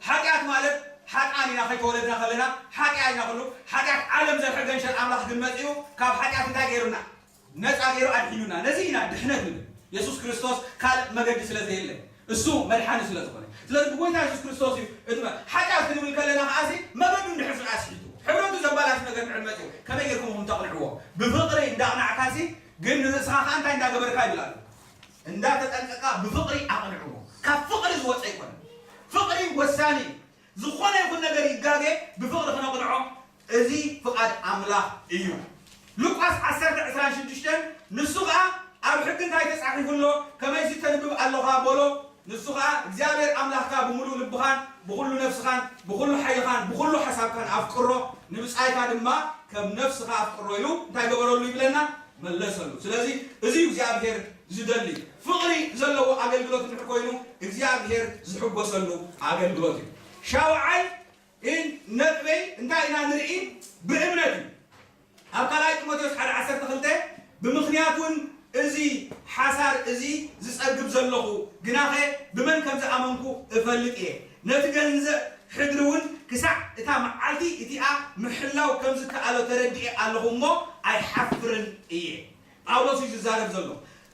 ሓጢኣት ማለት ሓጥኣን ኢና ከይተወለድና ከለና ሓጢኣ ኢና ኩሉ ሓጢኣት ዓለም ዘርሐ ገንሸል ኣምላኽ ግን መጺኡ ካብ ሓጢኣት እንታይ ገይሩና ነፃ ገይሩ ኣድሒኑና። ነዚ ኢና ድሕነት ንብል። የሱስ ክርስቶስ ካልእ መገዲ ስለ ዘየለ፣ እሱ መድሓኒ ስለ ዝኾነ። ስለዚ ብጎይታ የሱስ ክርስቶስ እዩ እቲ መ-፣ ሓጢኣት ክንብል ከለና ከኣ ሲ መገዱ እንድሕር ስለ ኣስሒቱ፣ ሕብረቱ ዘባላሽ ነገር እንድሕር መፂኡ፣ ከመይ ጌርኩም ኢኹም ተቕንዕዎ? ብፍቕሪ እንዳቕናዕካ ሲ፣ ግን ንርእስኻ ከኣ እንታይ እንዳገበርካ ይብል ኣሎ? እንዳተጠንቀቕካ ብፍቕሪ ኣቕንዕዎ። ካብ ፍቕሪ ዝወፀ ኣይኮነን። ፍቕሪ ወሳኒ እዩ። ዝኾነ ይኹን ነገር ይጋገ ብፍቕሪ ክነቕንዖ፣ እዚ ፍቓድ ኣምላኽ እዩ። ሉቃስ ዓሰርተ ዕስራን ሽዱሽተን ንሱ ኸኣ ኣብ ሕጊ እንታይ ተጻሒፉ ኣሎ? ከመይሲ ተንብብ ኣለኻ በሎ። ንሱ ኸኣ እግዚኣብሔር ኣምላኽካ ብምሉእ ልብኻን ብኹሉ ነፍስኻን ብኹሉ ሓይልኻን ብኹሉ ሓሳብካን ኣፍቅሮ፣ ንብጻይካ ድማ ከም ነፍስኻ ኣፍቅሮ ኢሉ እንታይ ገበረሉ ይብለና? መለሰሉ። ስለዚ እዚ እዩ እግዚኣብሔር ዝደሊ። ፍቕሪ ዘለዎ ኣገልግሎት እንድሕር ኮይኑ እግዚኣብሔር ዝሕጎሰሉ ኣገልግሎት እዩ። ሻውዓይ ነጥበይ እንታይ ኢና ንርኢ? ብእምነት እዩ። ኣብ ካልኣይ ጢሞቴዎስ ሓደ ዓሰርተ ክልተ ብምኽንያት እውን እዚ ሓሳር እዚ ዝጸግብ ዘለኹ፣ ግናኸ ብመን ከም ዝኣመንኩ እፈልጥ እየ። ነቲ ገንዘብ ሕድሪ እውን ክሳዕ እታ መዓልቲ እቲኣ ምሕላው ከም ዝከኣሎ ተረዲኤ ኣለኹ እሞ ኣይሓፍርን እየ። ጳውሎስ እዩ ዝዛረብ ዘሎ።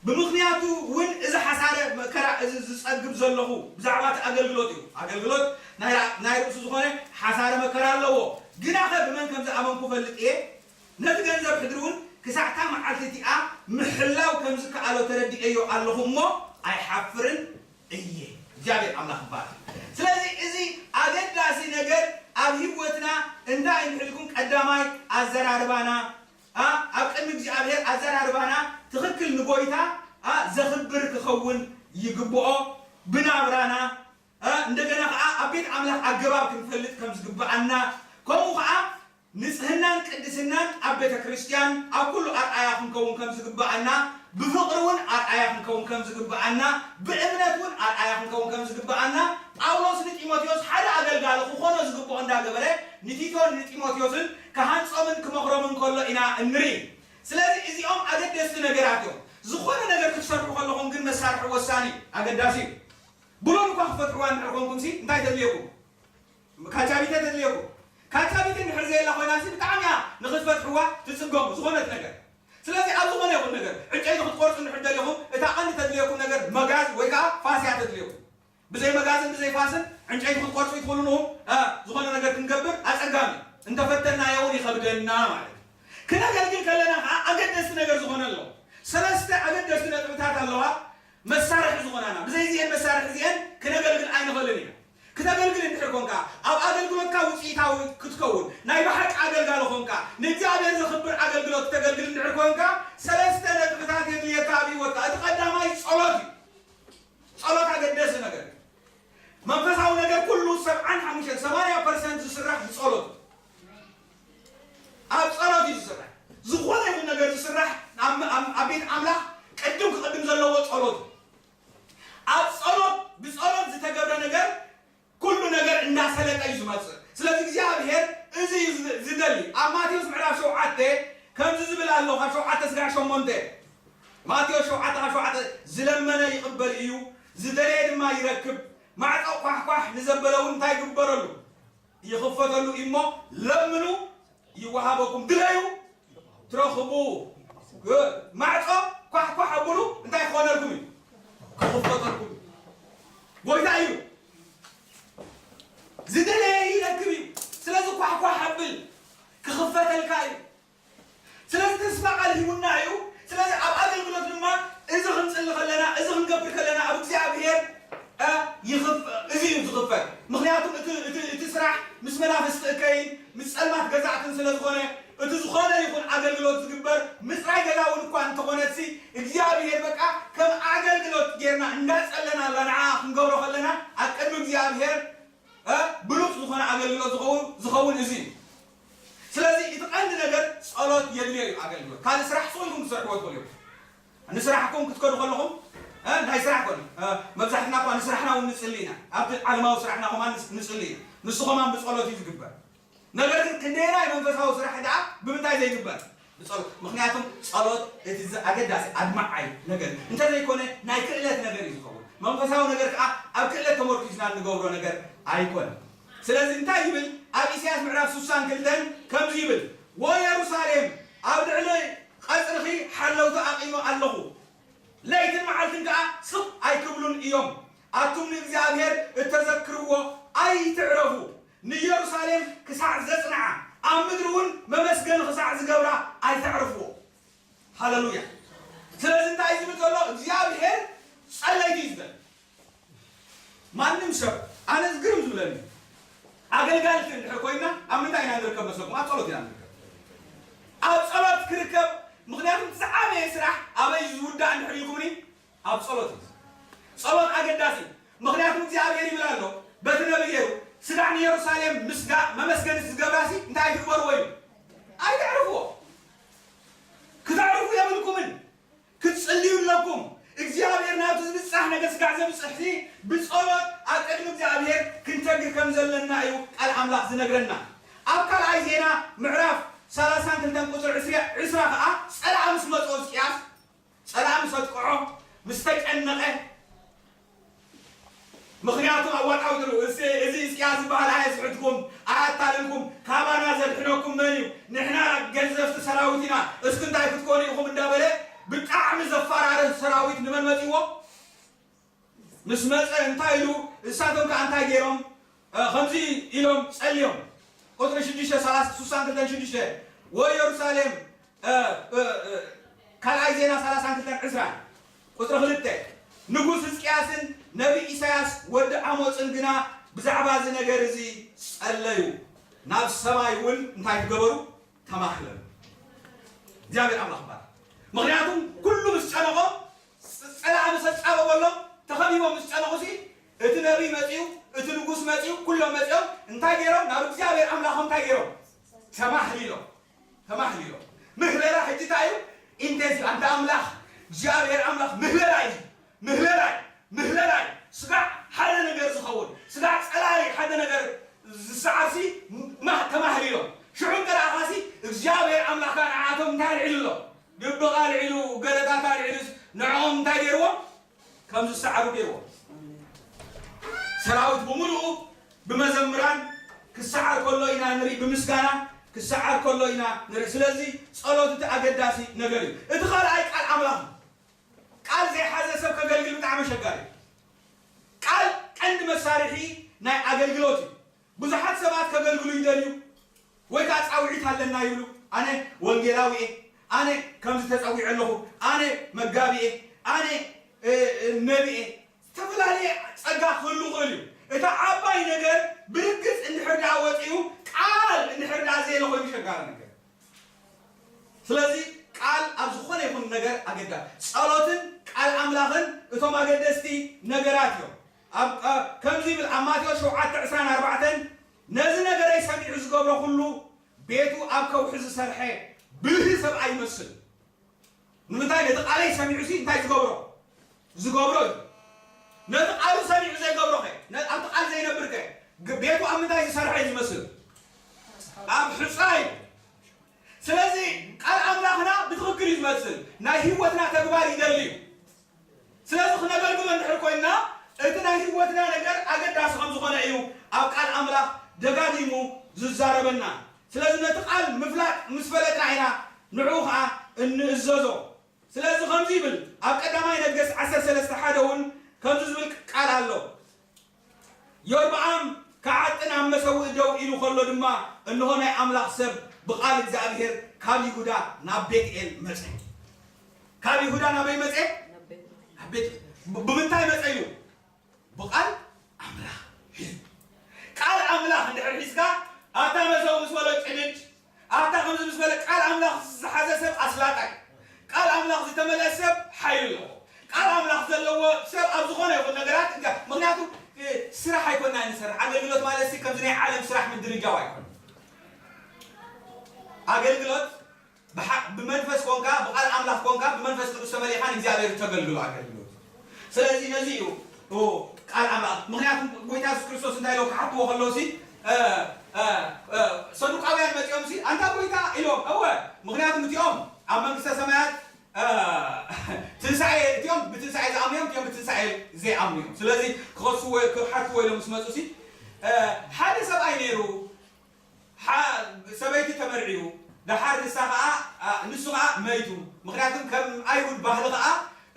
ብምኽንያቱ እውን እዚ ሓሳረ መከራ እዚ ዝጸግብ ዘለኹ ብዛዕባ እቲ ኣገልግሎት እዩ። ኣገልግሎት ናይ ራ-፣ ናይ ርእሱ ዝኾነ ሓሳረ መከራ ኣለዎ። ግናኸ ብመን ከም ዝኣመንኩ እፈልጥ እየ። ነቲ ገንዘብ ሕድሪ እውን ክሳዕ እታ መዓልቲ እቲኣ ምሕላው ከም ዝከኣሎ ተረዲኤዮ ኣለኹ እሞ ኣይሓፍርን እየ። እግዚኣብሔር ኣምላኽ ይባረክ። ስለዚ እዚ ኣገዳሲ ነገር ኣብ ህይወትና እንታይ እንድሕልኩም ቀዳማይ ኣዘራርባና ኣ፣ ኣብ ቅድሚ እግዚኣብሔር ኣዘራርባና ትኽክል ንጎይታ ኣ፣ ዘኽብር ክኸውን ይግብኦ። ብናብራና፣ እ፣ እንደገና ከዓ ኣብ ቤት ኣምላኽ ኣገባብ ክንፈልጥ ከም ዝግብኣና፣ ከምኡ ከዓ ንጽህናን ቅድስናን ኣብ ቤተ ክርስቲያን ኣብ ኩሉ ኣርኣያ ክንከውን ከም ዝግብኣና፣ ብፍቕሪ እውን ኣርኣያ ክንከውን ከም ዝግብኣና፣ ብእምነት እውን ኣርኣያ ክንከውን ከም ዝግብኣና፣ ጳውሎስ ንጢሞቴዎስ ሓደ ኣገልጋሊ ክኾኖ ዝግብኦ እንዳገበረ ንቲቶን ንጢሞቴዎስን ክሃንጾምን ክመኽሮምን ከሎ ኢና እንርኢ። ስለዚ እዚኦም ኣገደስቲ ነገራት እዮም። ዝኾነ ነገር ክትሰርሑ ከለኹም ግን መሳርሒ ወሳኒ እዩ፣ ኣገዳሲ እዩ። ብሎን እኳ ክፈትሕዋ እንድሕር ኮንኩም ሲ እንታይ ተድልየኩም? ካቻቢተ ተድልየኩም። ካቻቢተ እንድሕር ዘየላ ኮይና ሲ ብጣዕሚ እያ ንኽትፈትሕዋ ትጽገሙ ዝኾነት ነገር። ስለዚ ኣብ ዝኾነ ይኹን ነገር ዕንጨይቲ ክትቆርጹ እንድሕር ደሊኹም እታ ቀንዲ ተድልየኩም ነገር መጋዝ ወይ ከዓ ፋስ እያ ተድልየኩም። ብዘይ መጋዝን ብዘይ ፋስን ዕንጨይቲ ክትቆርጹ ይትኽእሉ ንኹም፣ እ፣ ዝኾነ ነገር ክንገብር ኣጸጋሚ እዩ። እንተፈተናዮ እውን ይኸብደና ማለት እዩ። ክነገልግል ከለና ከዓ ኣገደስቲ ነገር ዝኾነ ኣሎ። ሰለስተ ኣገደስቲ ነጥብታት ኣለዋ መሳርሒ ዝኾናና። ብዘይ እዚአን መሳርሒ እዚአን ክነገልግል ኣይንኽእልን ኢና። ክተገልግል እንድሕር ኮንካ፣ ኣብ ኣገልግሎትካ ውፅኢታዊ ክትከውን፣ ናይ ብሓቂ ኣገልጋሊ ኮንካ፣ ንእግዚኣብሔር ዘኽብር ኣገልግሎት ክተገልግል እንድሕር ኮንካ፣ ሰለስተ ነጥብታት የድልየካ ኣብ ህይወትካ። እቲ ቀዳማይ ጸሎት እዩ። ጸሎት ኣገደሲ ነገር እዩ። መንፈሳዊ ነገር ኩሉ ሰብዓን ሓሙሽተን፣ ሰማንያ ፐርሰንት ዝስራሕ ብጸሎት እዩ። ኣብ ጸሎት እዩ ዝስራሕ። ዝኾነ ይኹን ነገር ዝስራሕ ኣብ፣ ኣብ፣ ኣብ ቤት ኣምላኽ ቅድም ክቕድም ዘለዎ ጸሎት እዩ። ኣብ ጸሎት፣ ብጸሎት ዝተገብረ ነገር ኩሉ ነገር እንዳሰለጠ እዩ ዝመጽእ። ስለዚ እግዚኣብሔር እዚ እዩ ዝ-፣ ዝደሊ። ኣብ ማቴዎስ ምዕራፍ ሸውዓተ ከምዚ ዝብል ኣሎ፣ ካብ ሸውዓተ ስጋዕ ሸሞንተ። ማቴዎስ ሸውዓተ ካብ ሸውዓተ፣ "ዝለመነ ይቕበል እዩ፣ ዝደለየ ድማ ይረክብ፣ ማዕጾ ኳሕኳሕ ንዘበለ እውን እንታይ ይግበረሉ? ይኽፈተሉ እሞ፣ ለምኑ ይወሃበኩም፣ ድለዩ ትረኽቡ፣ እ፣ ማዕጾ ኳሕኳሕ ኣብሉ እንታይ ክኾነልኩም እዩ? ክኽፈተልኩም እዩ። ጎይታ እዩ። ዝደለየ ይረክብ እዩ። ስለዚ ኳሕኳሕ ኣብል፣ ክኽፈተልካ እዩ። ስለዚ ተስፋ ቃል ሂቡና እዩ። ስለዚ ኣብ ኣገልግሎት ድማ እዚ ክንጽሊ ከለና፣ እዚ ክንገብር ከለና ኣብ እግዚኣብሔር፣ እ፣ ይኽፍ-፣ እዚ እዩ ዝኽፈት። ምኽንያቱም እቲ፣ እቲ፣ እቲ ስራሕ ምስ መናፍስቲ እከይን ምስ ጸልማት ገዛእትን ስለ ዝኾነ፣ እቲ ዝኾነ ይኹን ኣገልግሎት ዝግበር ምጽራይ ገዛ እውን እኳ እንተኾነትሲ፣ እግዚኣብሔር በቃ ከም ኣገልግሎት ጌርና እንዳጸለና ንዓ ክንገብሮ ከለና ኣብ ቅድሚ እግዚኣብሔር እ፣ ብሉጽ ዝኾነ ኣገልግሎት ዝኸውን፣ ዝኸውን እዚ እዩ። ስለዚ እቲ ቀንዲ ነገር ጸሎት የድልዮ እዩ ኣገልግሎት። ካልእ ስራሕ ሱቕ ኢልኩም ክትሰርሕዎ ትኽእሉ እዮም። ንስራሕኩም ክትከዱ ከለኹም፣ እ፣ ናይ ስራሕ ኮነ፣ እ፣ መብዛሕትና እኳ ንስራሕና እውን ንጽሊ ኢና። ኣብቲ ዓለማዊ ስራሕና ከማን ንስ-፣ ንጽሊ ኢና። ንሱ ከማን ብጸሎት እዩ ዝግበር። ነገር ግን ክንደየናይ መንፈሳዊ ስራሕ ደኣ ብምንታይ ዘይግበር? ብጸሎት። ምኽንያቱም ጸሎት እቲ ዝ-፣ ኣገዳሲ ኣድማዓይ ነገር እዩ። እንተዘይኮነ ናይ ክእለት ነገር እዩ ዝኸውን። መንፈሳዊ ነገር ከኣ ኣብ ክእለት ተመርኪዝና እንገብሮ ነገር ኣይኮነን። ስለዚ እንታይ ይብል? ኣብ ኢሳያስ ምዕራፍ ስሳን ክልተን ከምዚ ይብል፣ "ወየሩሳሌም ኣብ ልዕሊ ቀጽርኺ ሓለውቲ ኣቒመ ኣለኹ፣ ለይትን መዓልትን ከኣ ስቕ ኣይክብሉን እዮም። ኣቱም ንእግዚኣብሔር እተዘክርዎ ኣይትዕረፉ፣ ንኢየሩሳሌም ክሳዕ ዘጽንዓ፣ ኣብ ምድሪ እውን መመስገኒ ክሳዕ ዝገብራ ኣይተዕርፍዎ።" ሃለሉያ። ስለዚ እንታይ እዩ ዝብል ዘሎ? እግዚኣብሔር ጸለይቲ እዩ ዝደሊ። ማንም ሰብ፣ ኣነ ዝግርም ዝብለኒ፣ ኣገልጋልቲ እንድሕር ኮይና ኣብ ምንታይ ኢና ንርከብ መስለኩም? ኣብ ጸሎት ኢና ንርከብ። ኣብ ጸሎት ክርከብ፣ ምኽንያቱም ዝዓበየ ስራሕ ኣበይ ዝውዳእ እንድሕር ኢልኩምኒ፣ ኣብ ጸሎት እዩ። ጸሎት ኣገዳሲ እዩ። ምኽንያቱም እግዚኣብሔር ይብል ኣሎ፣ በቲ ነቢ ገይሩ፣ "ስጋዕ ንየሩሳሌም ምስጋ-፣ መመስገኒ ዝገብራሲ እንታይ ኣይትግበርዎ?" እዩ። ኣይተዕርፍዎ። ክተዕርፉ የብልኩምን። ክትጽልዩ ኣለኩም። እግዚኣብሔር ናብቲ ዝብጻሕ ነገር ስጋዕ ዘብጽሕሲ ብጸሎት ኣብ ቅድሚ እግዚኣብሔር ክንተግህ ከም ዘለና እዩ ቃል ኣምላኽ ዝነግረና። ኣብ ካልኣይ ዜና ምዕራፍ ሰላሳን ክልተን ቁጽሪ ዕስራ፣ ዕስራ ከኣ ጸላኢ ምስ መጽኦ ሕዝቅያስ፣ ጸላኢ ምስ ኣጥቅዖ፣ ምስ ተጨነቐ፣ ምኽንያቱም ኣዋጣውጥሉ፣ እዚ፣ እዚ ሕዝቅያስ ዝበሃል ኣየስሕትኩም፣ ኣያታልልኩም፣ ካባና ዘድሕነኩም መን እዩ? ንሕና ገዘፍቲ ሰራዊት ኢና፣ እስኪ እንታይ ክትኮኑ ኢኹም እንዳበለ ብጣዕሚ ዘፈራርህ ሰራዊት ንመን መጺዎ? ምስ መጸ እንታይ ኢሉ? እሳቶም ከኣ እንታይ ገይሮም? እ፣ ከምዚ ኢሎም ጸልዮም። ቁጽሪ ሽዱሽተ፣ ሰላሳ፣ ስሳን ክልተን ሽዱሽተ፣ "ወኢየሩሳሌም፣ እ፣ እ፣ እ፣ ካልኣይ ዜና ሰላሳን ክልተን ዕስራን፣ ቁጽሪ ክልተ፣ ንጉስ ህዝቅያስን ነቢ ኢሳያስ ወዲ ኣሞጽን ግና ብዛዕባ እዚ ነገር እዚ ጸለዩ፣ ናብ ሰማይ እውን እንታይ ትገበሩ? ተማኽለሉ።" እግዚኣብሔር ኣምላኽ ይባረክ። ምኽንያቱም ኩሉ ምስ ጨነቖም፣ ጸላኢ ምስ ኣጻበበሎም፣ ተኸቢቦም ምስ ጨነቑሲ፣ እቲ ነቢይ መጺኡ፣ እቲ ንጉስ መጺኡ፣ ኩሎም መጺኦም እንታይ ገይሮም? ናብ እግዚኣብሔር ኣምላኾም እንታይ ገይሮም? ተማህሊሎም። ተማህሊሎም። ምህለላ ሕጂ እንታይ እዩ? ኢንቴንሲቭ። ኣንታ ኣምላኽ፣ እግዚኣብሔር ኣምላኽ ምህለላ እዩ። ምህለላ እዩ። ምህለላ እዩ። ስጋዕ ሓደ ነገር ዝኸውን፣ ስጋዕ ጸላሊ ሓደ ነገር ዝሰዓርሲ፣ ማህ ተማህሊሎም። ሽዑ እንተ ደኣ ኻሲ እግዚኣብሔር ኣምላኽ ከኣ ንዓኣቶም እንታይ ኣልዒሉ ኣሎ? ድብቕ ኣልዒሉ፣ ገለታት ኣልዒሉስ ንዕኦም እንታይ ገይርዎም? ከም ዝሰዓሩ ገይርዎም። ሰራዊት ብምሉኡ ብመዘምራን ክሰዓር ከሎ ኢና ንርኢ፣ ብምስጋና ክሰዓር ከሎ ኢና ንርኢ። ስለዚ ጸሎት እቲ ኣገዳሲ ነገር እዩ። እቲ ካልኣይ ቃል ኣምላኽ እዩ። ቃል ዘይሓዘ ሰብ ከገልግል ብጣዕሚ ኣሸጋሪ እዩ። ቃል ቀንዲ መሳርሒ ናይ ኣገልግሎት እዩ። ብዙሓት ሰባት ከገልግሉ ይደልዩ፣ ወይ ከዓ ጻውዒት ኣለና ይብሉ። ኣነ ወንጌላዊ እየ፣ ኣነ ከምዚ ተጸዊዐ ኣለኹ፣ ኣነ መጋቢ እየ፣ ኣነ፣ እ፣ እ፣ ነቢ እየ። ዝተፈላለየ ጸጋ ክህሉ ይኽእል እዩ። እታ ዓባይ ነገር ብርግጽ እንድሕር ደኣ ወጺኡ፣ ቃል እንድሕር ደኣ ዘየለ ኮይኑ ሸጋሪ ነገር። ስለዚ ቃል ኣብ ዝኾነ ይኹን ነገር ኣገዳ-፣ ጸሎትን ቃል ኣምላኽን እቶም ኣገደስቲ ነገራት እዮም። ኣብ፣ እ፣ ከምዚ ይብል ኣብ ማቴዎስ ሸውዓተ ዕስራን ኣርባዕተን፣ "ነዚ ነገረይ ሰሚዑ ዝገብሮ ኩሉ ቤቱ ኣብ ከውሒ ዝሰርሐ ብልሂ ሰብኣይ ይመስል።" ንምንታይ? ነቲ ቃለይ ሰሚዑ ሲ እንታይ ዝገብሮ? ዝገብሮ እዩ። ነቲ ቃሉ ሰሚዑ ዘይገብሮ ኸ? ነ-፣ ኣብቲ ቃል ዘይነብር ከ? ግ-፣ ቤቱ ኣብ ምንታይ ዝሰርሐ እዩ ዝመስል? ኣብ ሑጻ እዩ። ስለዚ ቃል ኣምላኽና ብትኽክል እዩ ዝመስል። ናይ ህይወትና ተግባር ይደሊ እዩ። ስለዚ ክነገልግሎ እንድሕር ኮይንና፣ እቲ ናይ ህይወትና ነገር ኣገዳሲ ከም ዝኾነ እዩ ኣብ ቃል ኣምላኽ ደጋጊሙ ዝዛረበና። ስለዚ ነቲ ቃል ምፍላጥ ምስ ፈለጥና ኢና ንዕኡ ኸኣ እንእዘዞ። ስለዚ ከምዚ ይብል፣ ኣብ ቀዳማይ ነገስት ዓሰርተ ሰለስተ ሓደ እውን ከምዚ ዝብል ቃል ኣሎ። ዮርብዓም ክዓጥን ኣብ መሰውኢ ደው ኢሉ ከሎ ድማ፣ እንሆ ናይ ኣምላኽ ሰብ ብቓል እግዚኣብሄር ካብ ይሁዳ ናብ ቤትኤል መጸ። ካብ ይሁዳ ናበይ መጸ? ናብ ቤትኤል። ብ-፣ ብምንታይ መጸ ኢሉ? ብቓል ኣምላኽ ሒዙ። ቃል ኣምላኽ እንድሕር ሒዝካ፣ ኣታ መሰውኢ ምስ በሎ ጭድድ፣ ኣታ ከምዚ ምስ በለ፣ ቃል ኣምላኽ ዝሓዘ ሰብ ኣስላጣይ፣ ቃል ኣምላኽ ዝተመልአ ሰብ ሓይሊ ኣለዎ። ቃል ኣምላኽ ዘለዎ ሰብ ኣብ ዝኾነ ይኹን ነገራት እንካ-፣ ምኽንያቱ፣ እ፣ ስራሕ ኣይኮንና እንሰርሕ። ኣገልግሎት ማለት ሲ ከምዚ ናይ ዓለም ስራሕ ምድርጃው ኣይኮን። ኣገልግሎት ብሓ-፣ ብመንፈስ ኮንካ፣ ብቃል ኣምላኽ ኮንካ፣ ብመንፈስ ቅዱስ ተመሊኻ ንእግዚኣብሔር እተገልግሎ ኣገልግሎት። ስለዚ ነዚ እዩ ቃል ኣምላኽ። ምኽንያቱ ጎይታ የሱስ ክርስቶስ እንታይ ኢሎ ክሓትዎ ከለዉ ሲ፣ እ፣ እ፣ እ፣ ሰዱቃውያን መጺኦም ሲ፣ "ኣንታ ጎይታ" ኢሎም፣ እወ፣ ምኽንያቱ እቲኦም ኣብ መንግስተ ሰማያት፣ እ፣ ትንሳኤ፣ እቲኦም ብትንሳኤ ዝኣምኑ እዮም፣ እቲኦም ብትንሳኤ ዘይኣምኑ እዮም። ስለዚ ክኸስዎ፣ ክሓትዎ ኢሎም ምስ መጹ ሲ፣ እ፣ ሓደ ሰብኣይ ነይሩ፣ ሓ-፣ ሰበይቲ ተመርዕዩ፣ ደሓር ንሳ ኸኣ፣ ኣ፣ ንሱ ኸኣ መይቱ። ምኽንያቱ ከም ኣይሁድ ባህሊ ኸኣ፣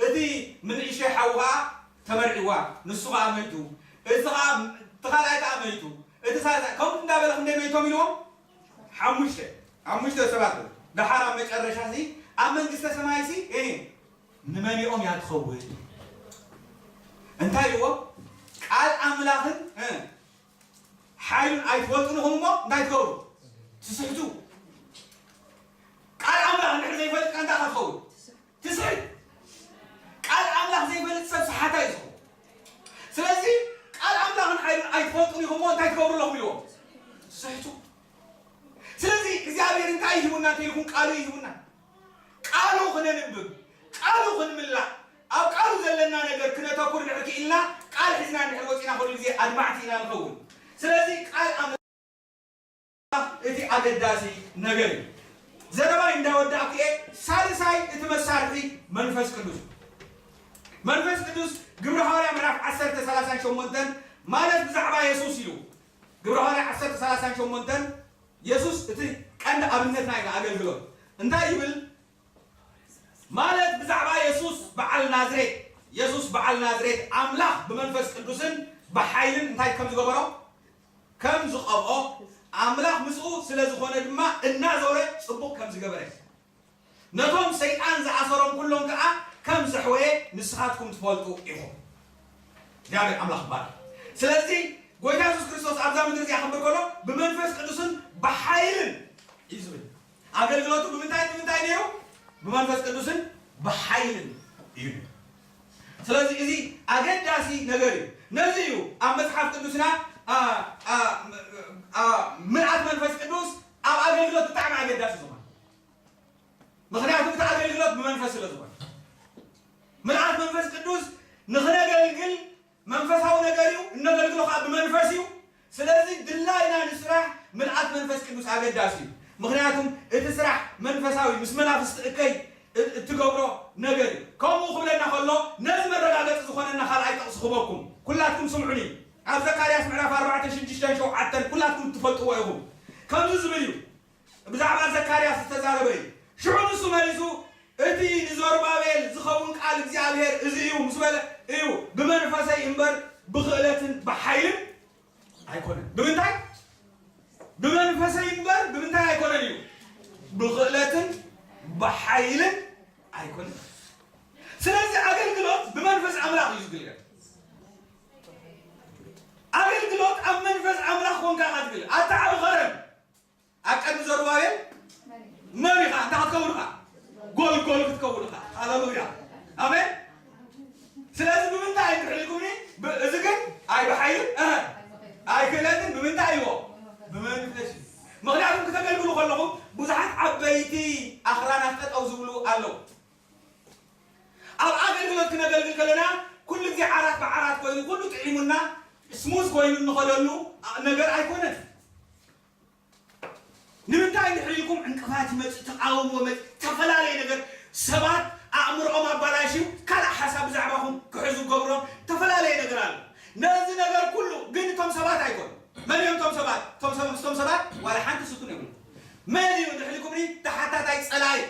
እቲ ምንእሸይ ሓዉ ኸኣ ተመርዕዋ፣ ንሱ ኸኣ መይቱ። እዚ ኸኣ፣ እቲ ካልኣይ ከኣ መይቱ። እቲ ሳልሳይ፣ ከምኡ እንዳበለ ክንደይ መይቶም ኢልዎም? ሓሙሽተ። ሓሙሽተ ሰባት። ደሓር ኣብ መጨረሻ ሲ፣ ኣብ መንግስተ ሰማይ ሲ፣ እ፣ ንመኒኦም እያ ትኸውን? እንታይ ኢልዎ? ቃል ኣምላኽን፣ እ፣ ሓይሉን ኣይትፈልጡን ኢኹም እሞ እንታይ ትገብሩ? ትስሕቱ። ቃል ኣምላኽ እንድሕር ዘይፈልጥ ከ እንታይ ኢኻ ትኸውን? ትስሕት። ቃል ኣምላኽ ዘይፈልጥ ሰብ ሰሓታይ እዩ ዝኸውን። ስለዚ ቃል ኣምላኽን ሓይሉን ኣይትፈልጡን ኢኹም እሞ እንታይ ትገብሩ ኣለኹም ኢልዎም? ትስሕቱ። ስለዚ እግዚኣብሔር እንታይ እዩ ሂቡና እንተኢልኩም ቃሉ እዩ ሂቡና። ቃሉ ክነንብብ፣ ቃሉ ክንምላእ፣ ኣብ ቃሉ ዘለና ነገር ክነተኩር እንድሕር ክኢልና፣ ቃል ሒዝና እንድሕር ወጺና ኩሉ ግዜ ኣድማዕቲ ኢና ንኸውን። ስለዚ ቃል ኣምላኽ እቲ ኣገዳሲ ነገር እዩ። ዘረባይ እንዳወዳእኩ እየ። ሳልሳይ እቲ መሳርሒ መንፈስ ቅዱስ እዩ። መንፈስ ቅዱስ ግብረ ሃዋርያ ምዕራፍ ዓሰርተ ሰላሳን ሸሞንተን ማለት ብዛዕባ የሱስ ኢሉ ግብረ ሃዋርያ ዓሰርተ ሰላሳን ሸሞንተን የሱስ እቲ ቀንዲ ኣብነትና ኢና ኣገልግሎት። እንታይ ይብል? ማለት ብዛዕባ የሱስ በዓል ናዝሬት፣ የሱስ በዓል ናዝሬት ኣምላኽ ብመንፈስ ቅዱስን ብሓይልን እንታይ ከም ዝገበሮ? ከም ዝቐብኦ፣ ኣምላኽ ምስኡ ስለ ዝኾነ ድማ እናዞረ ጽቡቕ ከም ዝገበረ። ነቶም ሰይጣን ዝኣሰሮም ኩሎም ከኣ ከም ዘሕወየ ንስኻትኩም ትፈልጡ ኢኹም። እግዚኣብሔር ኣምላኽ ይባረክ። ስለዚ ጎይታ የሱስ ክርስቶስ ኣብዛ ምድሪ እዚኣ ክነብር ከሎ ብመንፈስ ቅዱስን ብሓይልን እዩ ዝብል። ኣገልግሎቱ ብምንታይ ብምንታይ ነይሩ? ብመንፈስ ቅዱስን ብሓይልን እዩ። ስለዚ እዚ ኣገዳሲ ነገር እዩ። ነዚ እዩ ኣብ መጽሓፍ ቅዱስና ኣ- ኣ- ኣ- ምልኣት መንፈስ ቅዱስ ኣብ ኣገልግሎት ብጣዕሚ ኣገዳሲ ዝኾነ። ምኽንያቱ እቲ ኣገልግሎት ብመንፈስ ስለ ዝኾነ፣ ምልኣት መንፈስ ቅዱስ ንኽነገልግል መንፈሳዊ ነገር እዩ፣ እነገልግሎ ከዓ ብመንፈስ እዩ። ስለዚ ድላይና ንስራሕ ምልኣት መንፈስ ቅዱስ ኣገዳሲ እዩ። ምኽንያቱም እቲ ስራሕ መንፈሳዊ ምስ መናፍስቲ እከይ እ- እትገብሮ ነገር እዩ። ከምኡ ክብለና ከሎ ነዚ መረጋገፂ ዝኾነና ካልኣይ ጥቕሲ ክበኩም ኩላትኩም ስምዑኒ። ኣብ ዘካርያስ ምዕራፍ ኣርባዕተ ሽዱሽተን ሸውዓተን ኩላትኩም ትፈልጥዎ ኢኹም። ከምዚ ዝብል እዩ። ብዛዕባ ዘካርያስ ዝተዛረበ እዩ። ሽዑ ንሱ መሊሱ፣ "እቲ ንዘሩባቤል ዝኸውን ቃል እግዚኣብሔር እዚ እዩ" ምስ በለ፣ እዩ፣ "ብመንፈሰይ እምበር ብኽእለትን ብሓይልን ኣይኮነን።" ብምንታይ? "ብመንፈሰይ እምበር ብምንታይ ኣይኮነን" እዩ፣ "ብኽእለትን ብሓይልን ኣይኮነን።" ስለዚ ኣገልግሎት ብመንፈስ ኣምላኽ እዩ ዝግልገል። ኣገልግሎት ኣብ መንፈስ ኣምላኽ ኮንካ ኢኻ ትግልገል። ኣታ ዓቢ ኸረን ኣብ ቀድሚ ዘሩባቤል መን ኢኻ? እንታይ ክትከውን ኢኻ? ጎልጎል ክትከውን ኢኻ። ሃሌሉያ። ኣሜን። ስለዚ ብምንታይ እንድሕር ኢልኩምኒ፣ ብ- እዚ ግን ኣይ ብሓይልን፣ እህ፣ ኣይ ክእለትን ብምንታይ ኢዎ? ብመንፈስ እዩ። ምኽንያቱም ክተገልግሉ ከለኹም ብዙሓት ዓበይቲ ኣኽራናት ጠጠው ዝብሉ ኣለዉ። ኣብ ኣገልግሎት ክነገልግል ከለና ኩሉ ግዜ ዓራት ብዓራት ኮይኑ ኩሉ ጥዒሙና ስሙዝ ኮይኑ እንኸደሉ ነገር ኣይኮነን። ንምንታይ እንድሕር ኢልኩም ዕንቅፋት ይመጽእ፣ ተቃውሞ ይመጽእ፣ ተፈላለየ ነገር፣ ሰባት ኣእምሮኦም ኣባላሽዩ ካልእ ሓሳብ ብዛዕባኹም ክሕዙ ገብሮም ተፈላለየ ነገር ኣሎ። ነዚ ነገር ኩሉ ግን እቶም ሰባት ኣይኮኑ። መን እዮም እቶም ሰባት? እቶም ሰባት ምስቶም ሰባት ዋላ ሓንቲ ስቱን እዮም። መን እዩ እንድሕር ኢልኩምኒ ተሓታታይ ጸላኢ።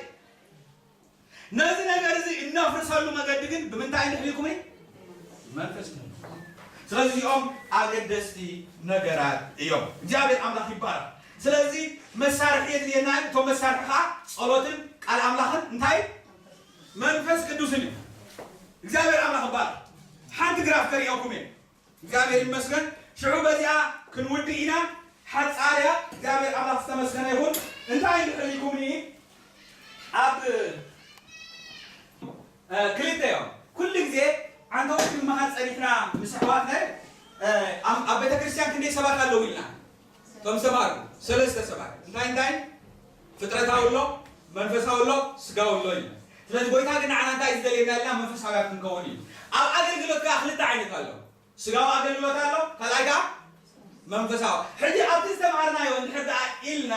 ነዚ ነገር እዚ እነፍርሰሉ መገዲ ግን ብምንታይ እንድሕር ኢልኩምኒ? መንፈስ ቅዱስ። ስለዚ እዚኦም ኣገደስቲ ነገራት እዮም። እግዚኣብሔር ኣምላኽ ይባረክ። ስለዚ መሳርሒ የድልየና እዩ። እቶም መሳርሒ ከዓ ጸሎትን ቃል ኣምላኽን እንታይ? መንፈስ ቅዱስን እዩ። እግዚኣብሔር ኣምላኽ ይባረክ። ሓንቲ ግራፍ ከርእየኩም እየ። እግዚኣብሔር ይመስገን። ሽዑ በዚኣ ክንውድእ ኢና። ሓጻር እያ። እግዚኣብሔር ኣምላኽ ዝተመስገነ ይኹን። እንታይ እንድሕር ኢልኩምኒ ኣብ እ፣ ክልተ እዮም። ኩሉ ግዜ ዓንተቦት ክንመሃር ጸኒሕና ምስ ኣሕዋትና፣ እ፣ ኣብ ኣብ ቤተ ክርስቲያን ክንደይ ሰባት ኣለዉ ኢልና? እቶም ዝተማህሩ ሰለስተ ሰባት። እንታይ እንታይ? ፍጥረታዊ ኣሎ፣ መንፈሳዊ ኣሎ፣ ስጋዊ ኣሎ ኢልና። ስለዚ ጎይታ ግን ንዓና እንታይ እዩ ዝደልየና ኢልና? መንፈሳውያን ክንከውን እዩ። ኣብ ኣገልግሎት ከኣ ክልተ ዓይነት ኣሎ። ስጋዊ ኣገልግሎት ኣሎ፣ ካልኣይ ከኣ መንፈሳዊ። ሕጂ ኣብቲ ዝተማሃርናዮ እንድሕር ደኣ ኢልና፣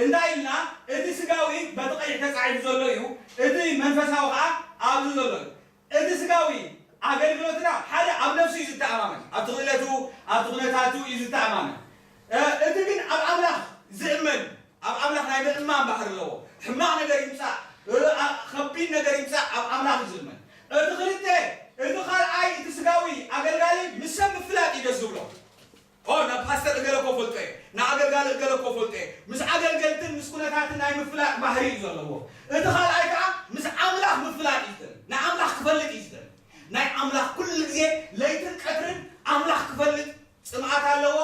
እንታይ ኢልና? እቲ ስጋዊ በቲ ቀይሕ ተጻሒፉ ዘሎ እዩ፣ እቲ መንፈሳዊ ከኣ ኣብዚ ዘሎ እዩ። እቲ ስጋዊ ኣገልግሎትና ሓደ ኣብ ነፍሱ እዩ ዝተኣማመን፣ ኣብቲ ክእለቱ፣ ኣብቲ ኩነታቱ እዩ ዝተኣማመን። እ፣ እቲ ግን ኣብ ኣምላኽ ዝእመን፣ ኣብ ኣምላኽ ናይ ምእማን ባህሪ ኣለዎ። ሕማቕ ነገር ይምጻእ፣ እ፣ ኣ-፣ ከቢድ ነገር ይምጻእ፣ ኣብ ኣምላኽ እዩ ዝእመን። እቲ ክልተ፣ እቲ ካልኣይ፣ እቲ ስጋዊ ኣገልጋሊ ምስ ሰብ ምፍላጥ እዩ ደስ ዝብሎ። ኦ፣ ናብ ፓስተር እገለ እኮ ፈልጦ እየ፣ ንኣገልጋሊ እገለ እኮ ፈልጦ እየ። ምስ ኣገልገልትን ምስ ኩነታትን ናይ ምፍላጥ ባህሪ እዩ ዘለዎ። እቲ ካልኣይ ከኣ ምስ ኣምላኽ ምፍላጥ እዩ ዝደሊ። ንኣምላኽ ክፈልጥ እዩ ዝደሊ። ናይ ኣምላኽ ኩሉ ግዜ ለይትን ቀትርን ኣምላኽ ክፈልጥ ጽምኣት ኣለዎ።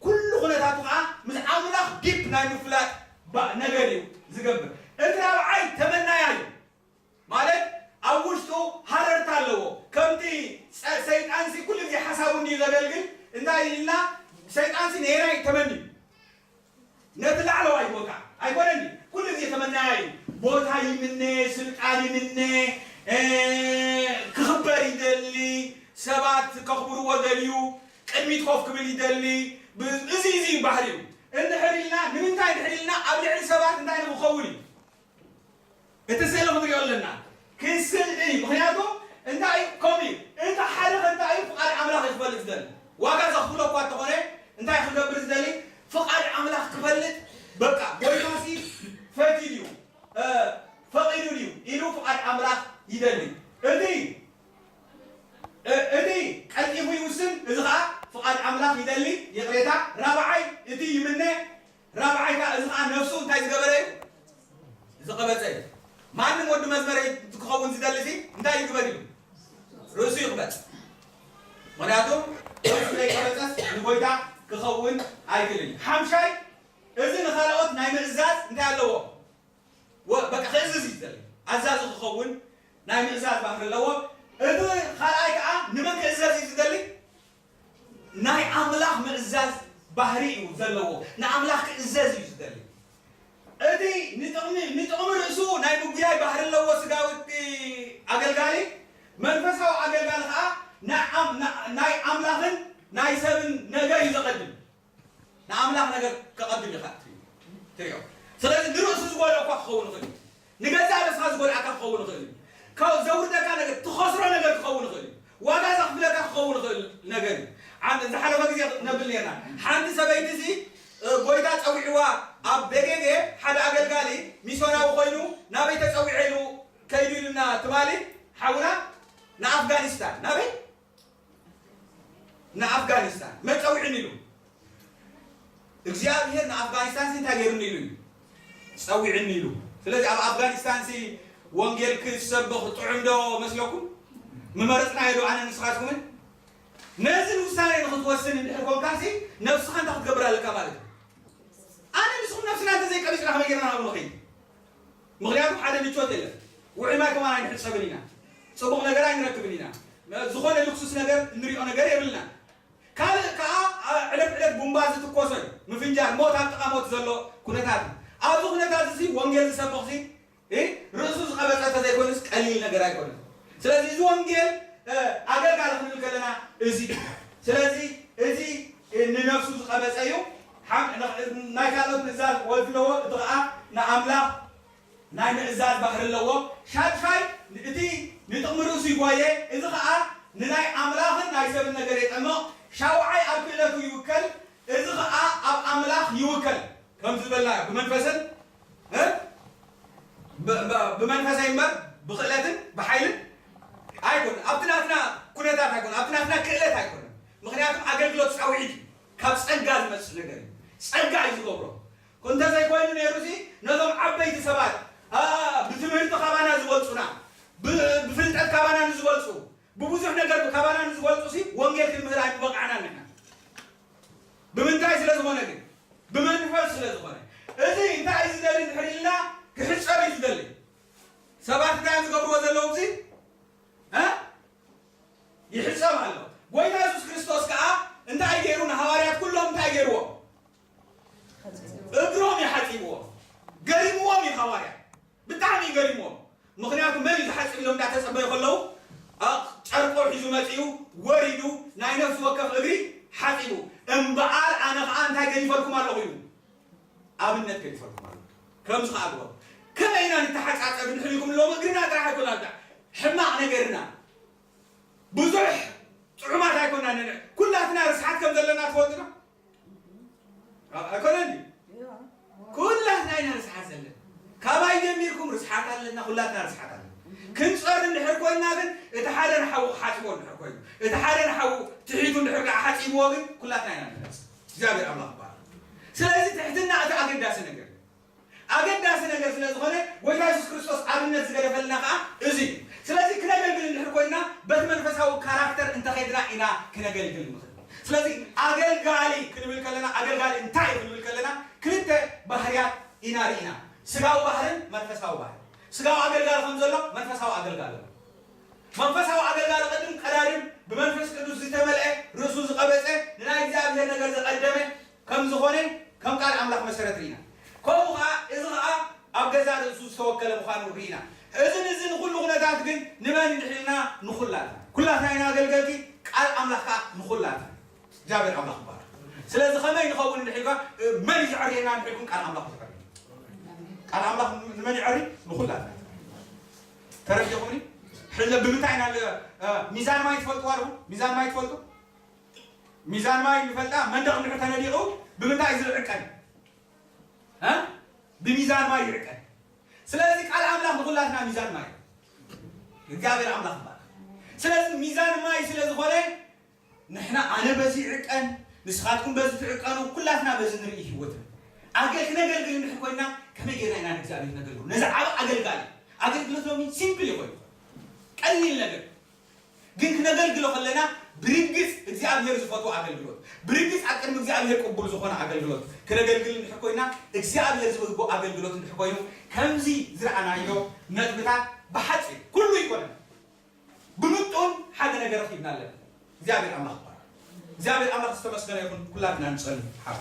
ኩሉ ኩነታቱ ከኣ ምስ ኣምላኽ ዲፕ ናይ ምፍላጥ ባ-፣ ነገር እዩ ዝገብር። እቲ ራብዓይ ተመናያ እዩ። ማለት ኣብ ውሽጡ ሃረርታ ኣለዎ። ከምቲ ጸ-፣ ሰይጣንሲ ኩሉ ግዜ ሓሳቡ እንድዩ ዘገልግል፣ እንታይ ኢልና? ሰይጣንሲ ነየናይ ተመኒ እዩ? ነቲ ላዕለዋይ ቦታ ኣይኮነን ድዩ? ኩሉ ግዜ ተመናያ እዩ። ቦታ ይምነ፣ ስልጣን ይምነ፣ እ፣ ክኽበር ይደሊ፣ ሰባት ከኽብርዎ ደልዩ፣ ቅድሚት ኮፍ ክብል ይደሊ። ብ-፣ እዚ፣ እዚ እዩ ባህሪኡ። እንድሕር ኢልና፣ ንምንታይ እንድሕር ኢልና፣ ኣብ ልዕሊ ሰባት እንታይ ንክኸውን እዩ? እቲ ስእሊ ክንሪኦ ኣለና። ክስእሊ እዩ። ምኽንያቱ እንታይ እዩ? ከምኡ እዩ። እቲ ሓደ ከ እንታይ እዩ? ፍቓድ ኣምላኽ እዩ ክፈልጥ ዝደሊ። ዋጋ ዘኽፍሎ እኳ እንተኾነ፣ እንታይ ክገብር ዝደሊ? ፍቓድ ኣምላኽ ክፈልጥ፣ በቃ፣ ጎይታሲ ፈትዩ ድዩ? እ፣ ፈቒዱ ድዩ? ኢሉ ፍቓድ ኣምላኽ ይደሊ። እቲ፣ እ፣ እቲ ቀልጢፉ ይውስን፣ እዚ ኸዓ ፍቓድ ኣምላኽ ይደሊ፣ ይቕሬታ። ራብዓይ፣ እቲ ይምነ፣ ራብዓይ ከኣ እዚ ከኣ ነፍሱ እንታይ ዝገበረ እዩ? ዝቐበጸ እዩ። ማንም ወዲ መዝመረ ክኸውን ዝደሊ ሲ እንታይ ይግበር ኢሉ? ርእሱ ይቕበጽ። ምኽንያቱ ርእሱ ዘይቀበጸስ ንጎይታ ክኸውን ኣይክእልን እዩ። ሓምሻይ፣ እዚ ንኻልኦት ናይ ምእዛዝ እንታይ ኣለዎ? ወ-፣ በቃ ክእዝዝ እዩ ዝደሊ። ኣዛዚ ክኸውን ናይ ምእዛዝ ባህሪ ኣለዎ። እቲ ካልኣይ ከዓ ንመን ክእዘዝ እዩ ዝደሊ? ናይ ኣምላኽ ምእዛዝ ባህሪ እዩ ዘለዎ። ንኣምላኽ ክእዘዝ እዩ ዝደሊ። እቲ ንጥቕሚ ንጥቕሚ ርእሱ ናይ ምጉያይ ባህሪ ኣለዎ ስጋዊ ኣገልጋሊ። መንፈሳዊ ኣገልጋሊ ከዓ ናይ ኣም- ና- ናይ ኣምላኽን ናይ ሰብን ነገር እዩ ዘቐድም። ንኣምላኽ ነገር ከቐድም ኢኻ ትሪኦ። ስለዚ ንርእሱ ዝጎድኦ እኳ ክኸውን ይኽእል እዩ። ንገዛእ ርእስኻ ዝጎድኣካ ክኸውን ይኽእል እዩ። ካብ ዘውርደካ ነገር ትኸስሮ ነገር ክኸውን ይኽእል እዩ። ዋጋ ዘኽፍለካ ክኸውን ይኽእል ነገር እዩ። ሓንቲ ዝሓለፈ ግዜ ነብል ነርና። ሓንቲ ሰበይቲ እዚ ጎይታ ጸዊዕዋ ኣብ ቤጌጌ ሓደ ኣገልጋሊ ሚስዮናዊ ኮይኑ ናበይ ተጸዊዐ ኢሉ ከይዱ ኢሉና ትማሊ ሓውና ንኣፍጋኒስታን ናበይ ንኣፍጋኒስታን መጸዊዕኒ ኢሉ እግዚኣብሔር ንኣፍጋኒስታን ሲ እንታይ ገይሩኒ ኢሉ እዩ ጸዊዕኒ ኢሉ። ስለዚ ኣብ ኣፍጋኒስታን ሲ ወንጌል ክሰብኽ ጥዑም ዶ መስለኩም? ምመረጽናዮ ዶ ኣነ ንስኻትኩምን? ነዚ ውሳኔ ንክትወስን እንድሕር ኮንካ ሲ ነብስኻ እንታይ ክትገብር ኣለካ ማለት እዩ። ኣነ ንስኹም ነብስና እንተዘይቀቢጽና ከመይ ጌርና ናብኡ ንኸይድ? ምኽንያቱ ሓደ ምቾት የለን። ውዑይ ማይ ከማን ኣይንሕጸብን ኢና። ጽቡቕ ነገር ኣይንረክብን ኢና። ዝኾነ ልክሱስ ነገር እንሪኦ ነገር የብልና። ካልእ ከዓ ዕለት ዕለት ቡምባ ዝትኮሶ እዩ። ምፍንጃር፣ ሞት ኣብ ጥቓ ሞት ዘሎ ኩነታት እዩ። ኣብዚ ኩነታት እዚ ወንጌል ዝሰብኽ ሲ ርእሱ ዝቐበጸ ተዘይኮይኑስ ቀሊል ነገር ኣይኮነን። ስለዚ እዚ ወንጌል ኣገልጋሊ ክንብል ከለና እዚ ስለዚ እዚ ንነፍሱ ዝቐበጸ እዩ። ናይ ካልኦት ምእዛዝ ወልፊ ኣለዎ፣ እቲ ኸዓ ንኣምላኽ ናይ ምእዛዝ ባህሪ ኣለዎ። ሻድሻይ እቲ ንጥቕሚ ርእሱ ይጓየ፣ እዚ ኸዓ ንናይ ኣምላኽን ናይ ሰብን ነገር የጠምቕ። ሻውዓይ ኣብ ክእለቱ ይውከል፣ እዚ ኸዓ ኣብ ኣምላኽ ይውከል። ከም ዝበልና ብመንፈስን እ? ብ- ብ- ብመንፈሰይ እምበር ብኽእለትን ብሓይልን ኣይኮነን። ኣብቲ ናትና ኩነታት ኣይኮነን፣ ኣብቲ ናትና ክእለት ኣይኮነን። ምኽንያቱም ኣገልግሎት ፃውዒት እዩ፣ ካብ ፀጋ ዝመፅእ ነገር እዩ። ፀጋ እዩ ዝገብሮ። እንተዘይኮይኑ ነይሩ ሲ ነዞም ዓበይቲ ሰባት ኣ፣ ብትምህርቲ ካባና ዝበልፁና ብ- ብፍልጠት ካባና ንዝበልፁ ብብዙሕ ነገር ካባና ንዝበልፁ ሲ ወንጌል ክንምህር ኣይምበቃዕናን ንሕና ብምንታይ ስለ ዝኾነ ግን ብመንፈስ ስለ ዝኾነ እዚ እንታይ እዩ ዝደሊ እንድሕር ኢልና ክሕፀብ እዩ ዝደሊ ሰባት እንታይ እዮም ዝገብርዎ ዘለዉ እዚ እ ይሕፀብ ኣሎ ጎይታ የሱስ ክርስቶስ ከዓ እንታይ ገይሩ ንሃዋርያት ኩሎም እንታይ ገይርዎም እግሮም ይሓፂብዎም ገሪምዎም እዩ ሃዋርያት ብጣዕሚ ይገሪምዎም ምኽንያቱ መን እዩ ዝሓፅብ ኢሎም እንዳተፀበዩ ከለዉ ጨርቆ ሒዙ መፂኡ ወሪዱ ናይ ነፍሲ ወከፍ እግሪ ሓፂቡ እምበኣር ኣነ ከዓ እንታይ ገዲፈልኩም ኣለኹ ኢሉ ኣብነት ገዲፈልኩም ኣለኹ ከምዚ ከዓ ግበሩ ከመይ ኢና ንተሓፃፀብ ንሕልኩም ኣለዎም እግርና ጥራሕ ኣይኮና ሕማቕ ነገርና ብዙሕ ጥዑማት ኣይኮና ኩላትና ርስሓት ከም ዘለና ትፈልጡ ዶ ኣይኮነን ኩላትና ኢና ርስሓት ዘለና ካባይ ጀሚርኩም ርስሓት ኣለና ኩላትና ርስሓት ኣለና ክንፀር እንድሕር ኮይና ግን እቲ ሓደ ንሓዉ ክሓፅቦ እንድሕር ኮይኑ እቲ ሓደ ንሓዉ ትሒቱ እንድሕር ከዓ ሓፂብዎ ግን ኩላትና ኢና ንነፅ እግዚኣብሔር ኣምላኽ ይባል ስለዚ ትሕትና እቲ ኣገዳሲ ነገር ኣገዳሲ ነገር ስለ ዝኾነ ጎይታ የሱስ ክርስቶስ ኣብነት ዝገደፈልና ከዓ እዚ እዩ ስለዚ ክነገልግል እንድሕር ኮይና በቲ መንፈሳዊ ካራክተር እንተኸድና ኢና ክነገልግል ንኽእል ስለዚ ኣገልጋሊ ክንብል ከለና ኣገልጋሊ እንታይ እዩ ክንብል ከለና ክልተ ባህርያት ኢና ርኢና ስጋዊ ባህርን መንፈሳዊ ባህርን ስጋዊ ኣገልጋሊ ከም ዘሎ መንፈሳዊ ኣገልጋሊ መንፈሳዊ ኣገልጋሊ ቅድም ቀዳድም ብመንፈስ ቅዱስ ዝተመልአ ርእሱ ዝቐበፀ ንናይ እግዚኣብሔር ነገር ዘቐደመ ከም ዝኾነ ከም ቃል ኣምላኽ መሰረት ርኢና ከምኡ ከዓ እዚ ከዓ ኣብ ገዛ ርእሱ ዝተወከለ ምዃኑ ርኢና እዝን እዚ ንኩሉ ኩነታት ግን ንመን ንድሕልና ንኩላትና ኩላትና ኢና ኣገልገልቲ ቃል ኣምላኽ ከዓ ንኩላትና እግዚኣብሔር ኣምላኽ ይባረክ ስለዚ ከመይ ንኸውን እንድሕልካ መን እዩ ዝዕርየና እንድሕልኩም ቃል ኣምላኽ ዝዕር ቃል ኣምላኽ ንመን ይዕሪ ንኩላትና ተረዲኹኒ ሕዚ ብምንታይ ኢና ሚዛን ማይ ትፈልጥዋ ኣለኹ ሚዛን ማይ ትፈልጡ ሚዛን ማይ ንፈልጣ መንደቕ እንድሕር ተነዲቑ ብምንታይ እዩ ዝዕቀን ብሚዛን ማይ ይዕቀን ስለዚ ቃል ኣምላኽ ንኩላትና ሚዛን ማይ እግዚኣብሔር ኣምላኽ ይባል ስለዚ ሚዛን ማይ ስለ ዝኾነ ንሕና ኣነ በዚ ይዕቀን ንስኻትኩም በዚ ትዕቀኑ ኩላትና በዚ ንርኢ ህይወትና ኣገል ክነገልግል እንድሕር ኮይና ከመይ ጌርና ኢና ንእግዚኣብሔር ነገልግሉ ነዚ ዓብ ኣገልጋሊ ኣገልግሎት ሎሚ ሲምፕል ይኾይኑ ቀሊል ነገር ግን ክነገልግሎ ከለና ብርግጽ እግዚኣብሔር ዝፈትዎ ኣገልግሎት ብርግጽ ኣብ ቅድሚ እግዚኣብሔር ቅቡል ዝኾነ ኣገልግሎት ክነገልግል እንድሕር ኮይና እግዚኣብሔር ዝብህጎ ኣገልግሎት እንድሕር ኮይኑ ከምዚ ዝረኣናዮ ነጥብታት ብሓጺር ኩሉ ይኮነን ብምጡን ሓደ ነገር ረኺብና ኣለና። እግዚኣብሔር ኣምላኽ ይባረክ። እግዚኣብሔር ኣምላኽ ዝተመስገነ ይኹን። ኩላትና ንጸሊ ሓፉ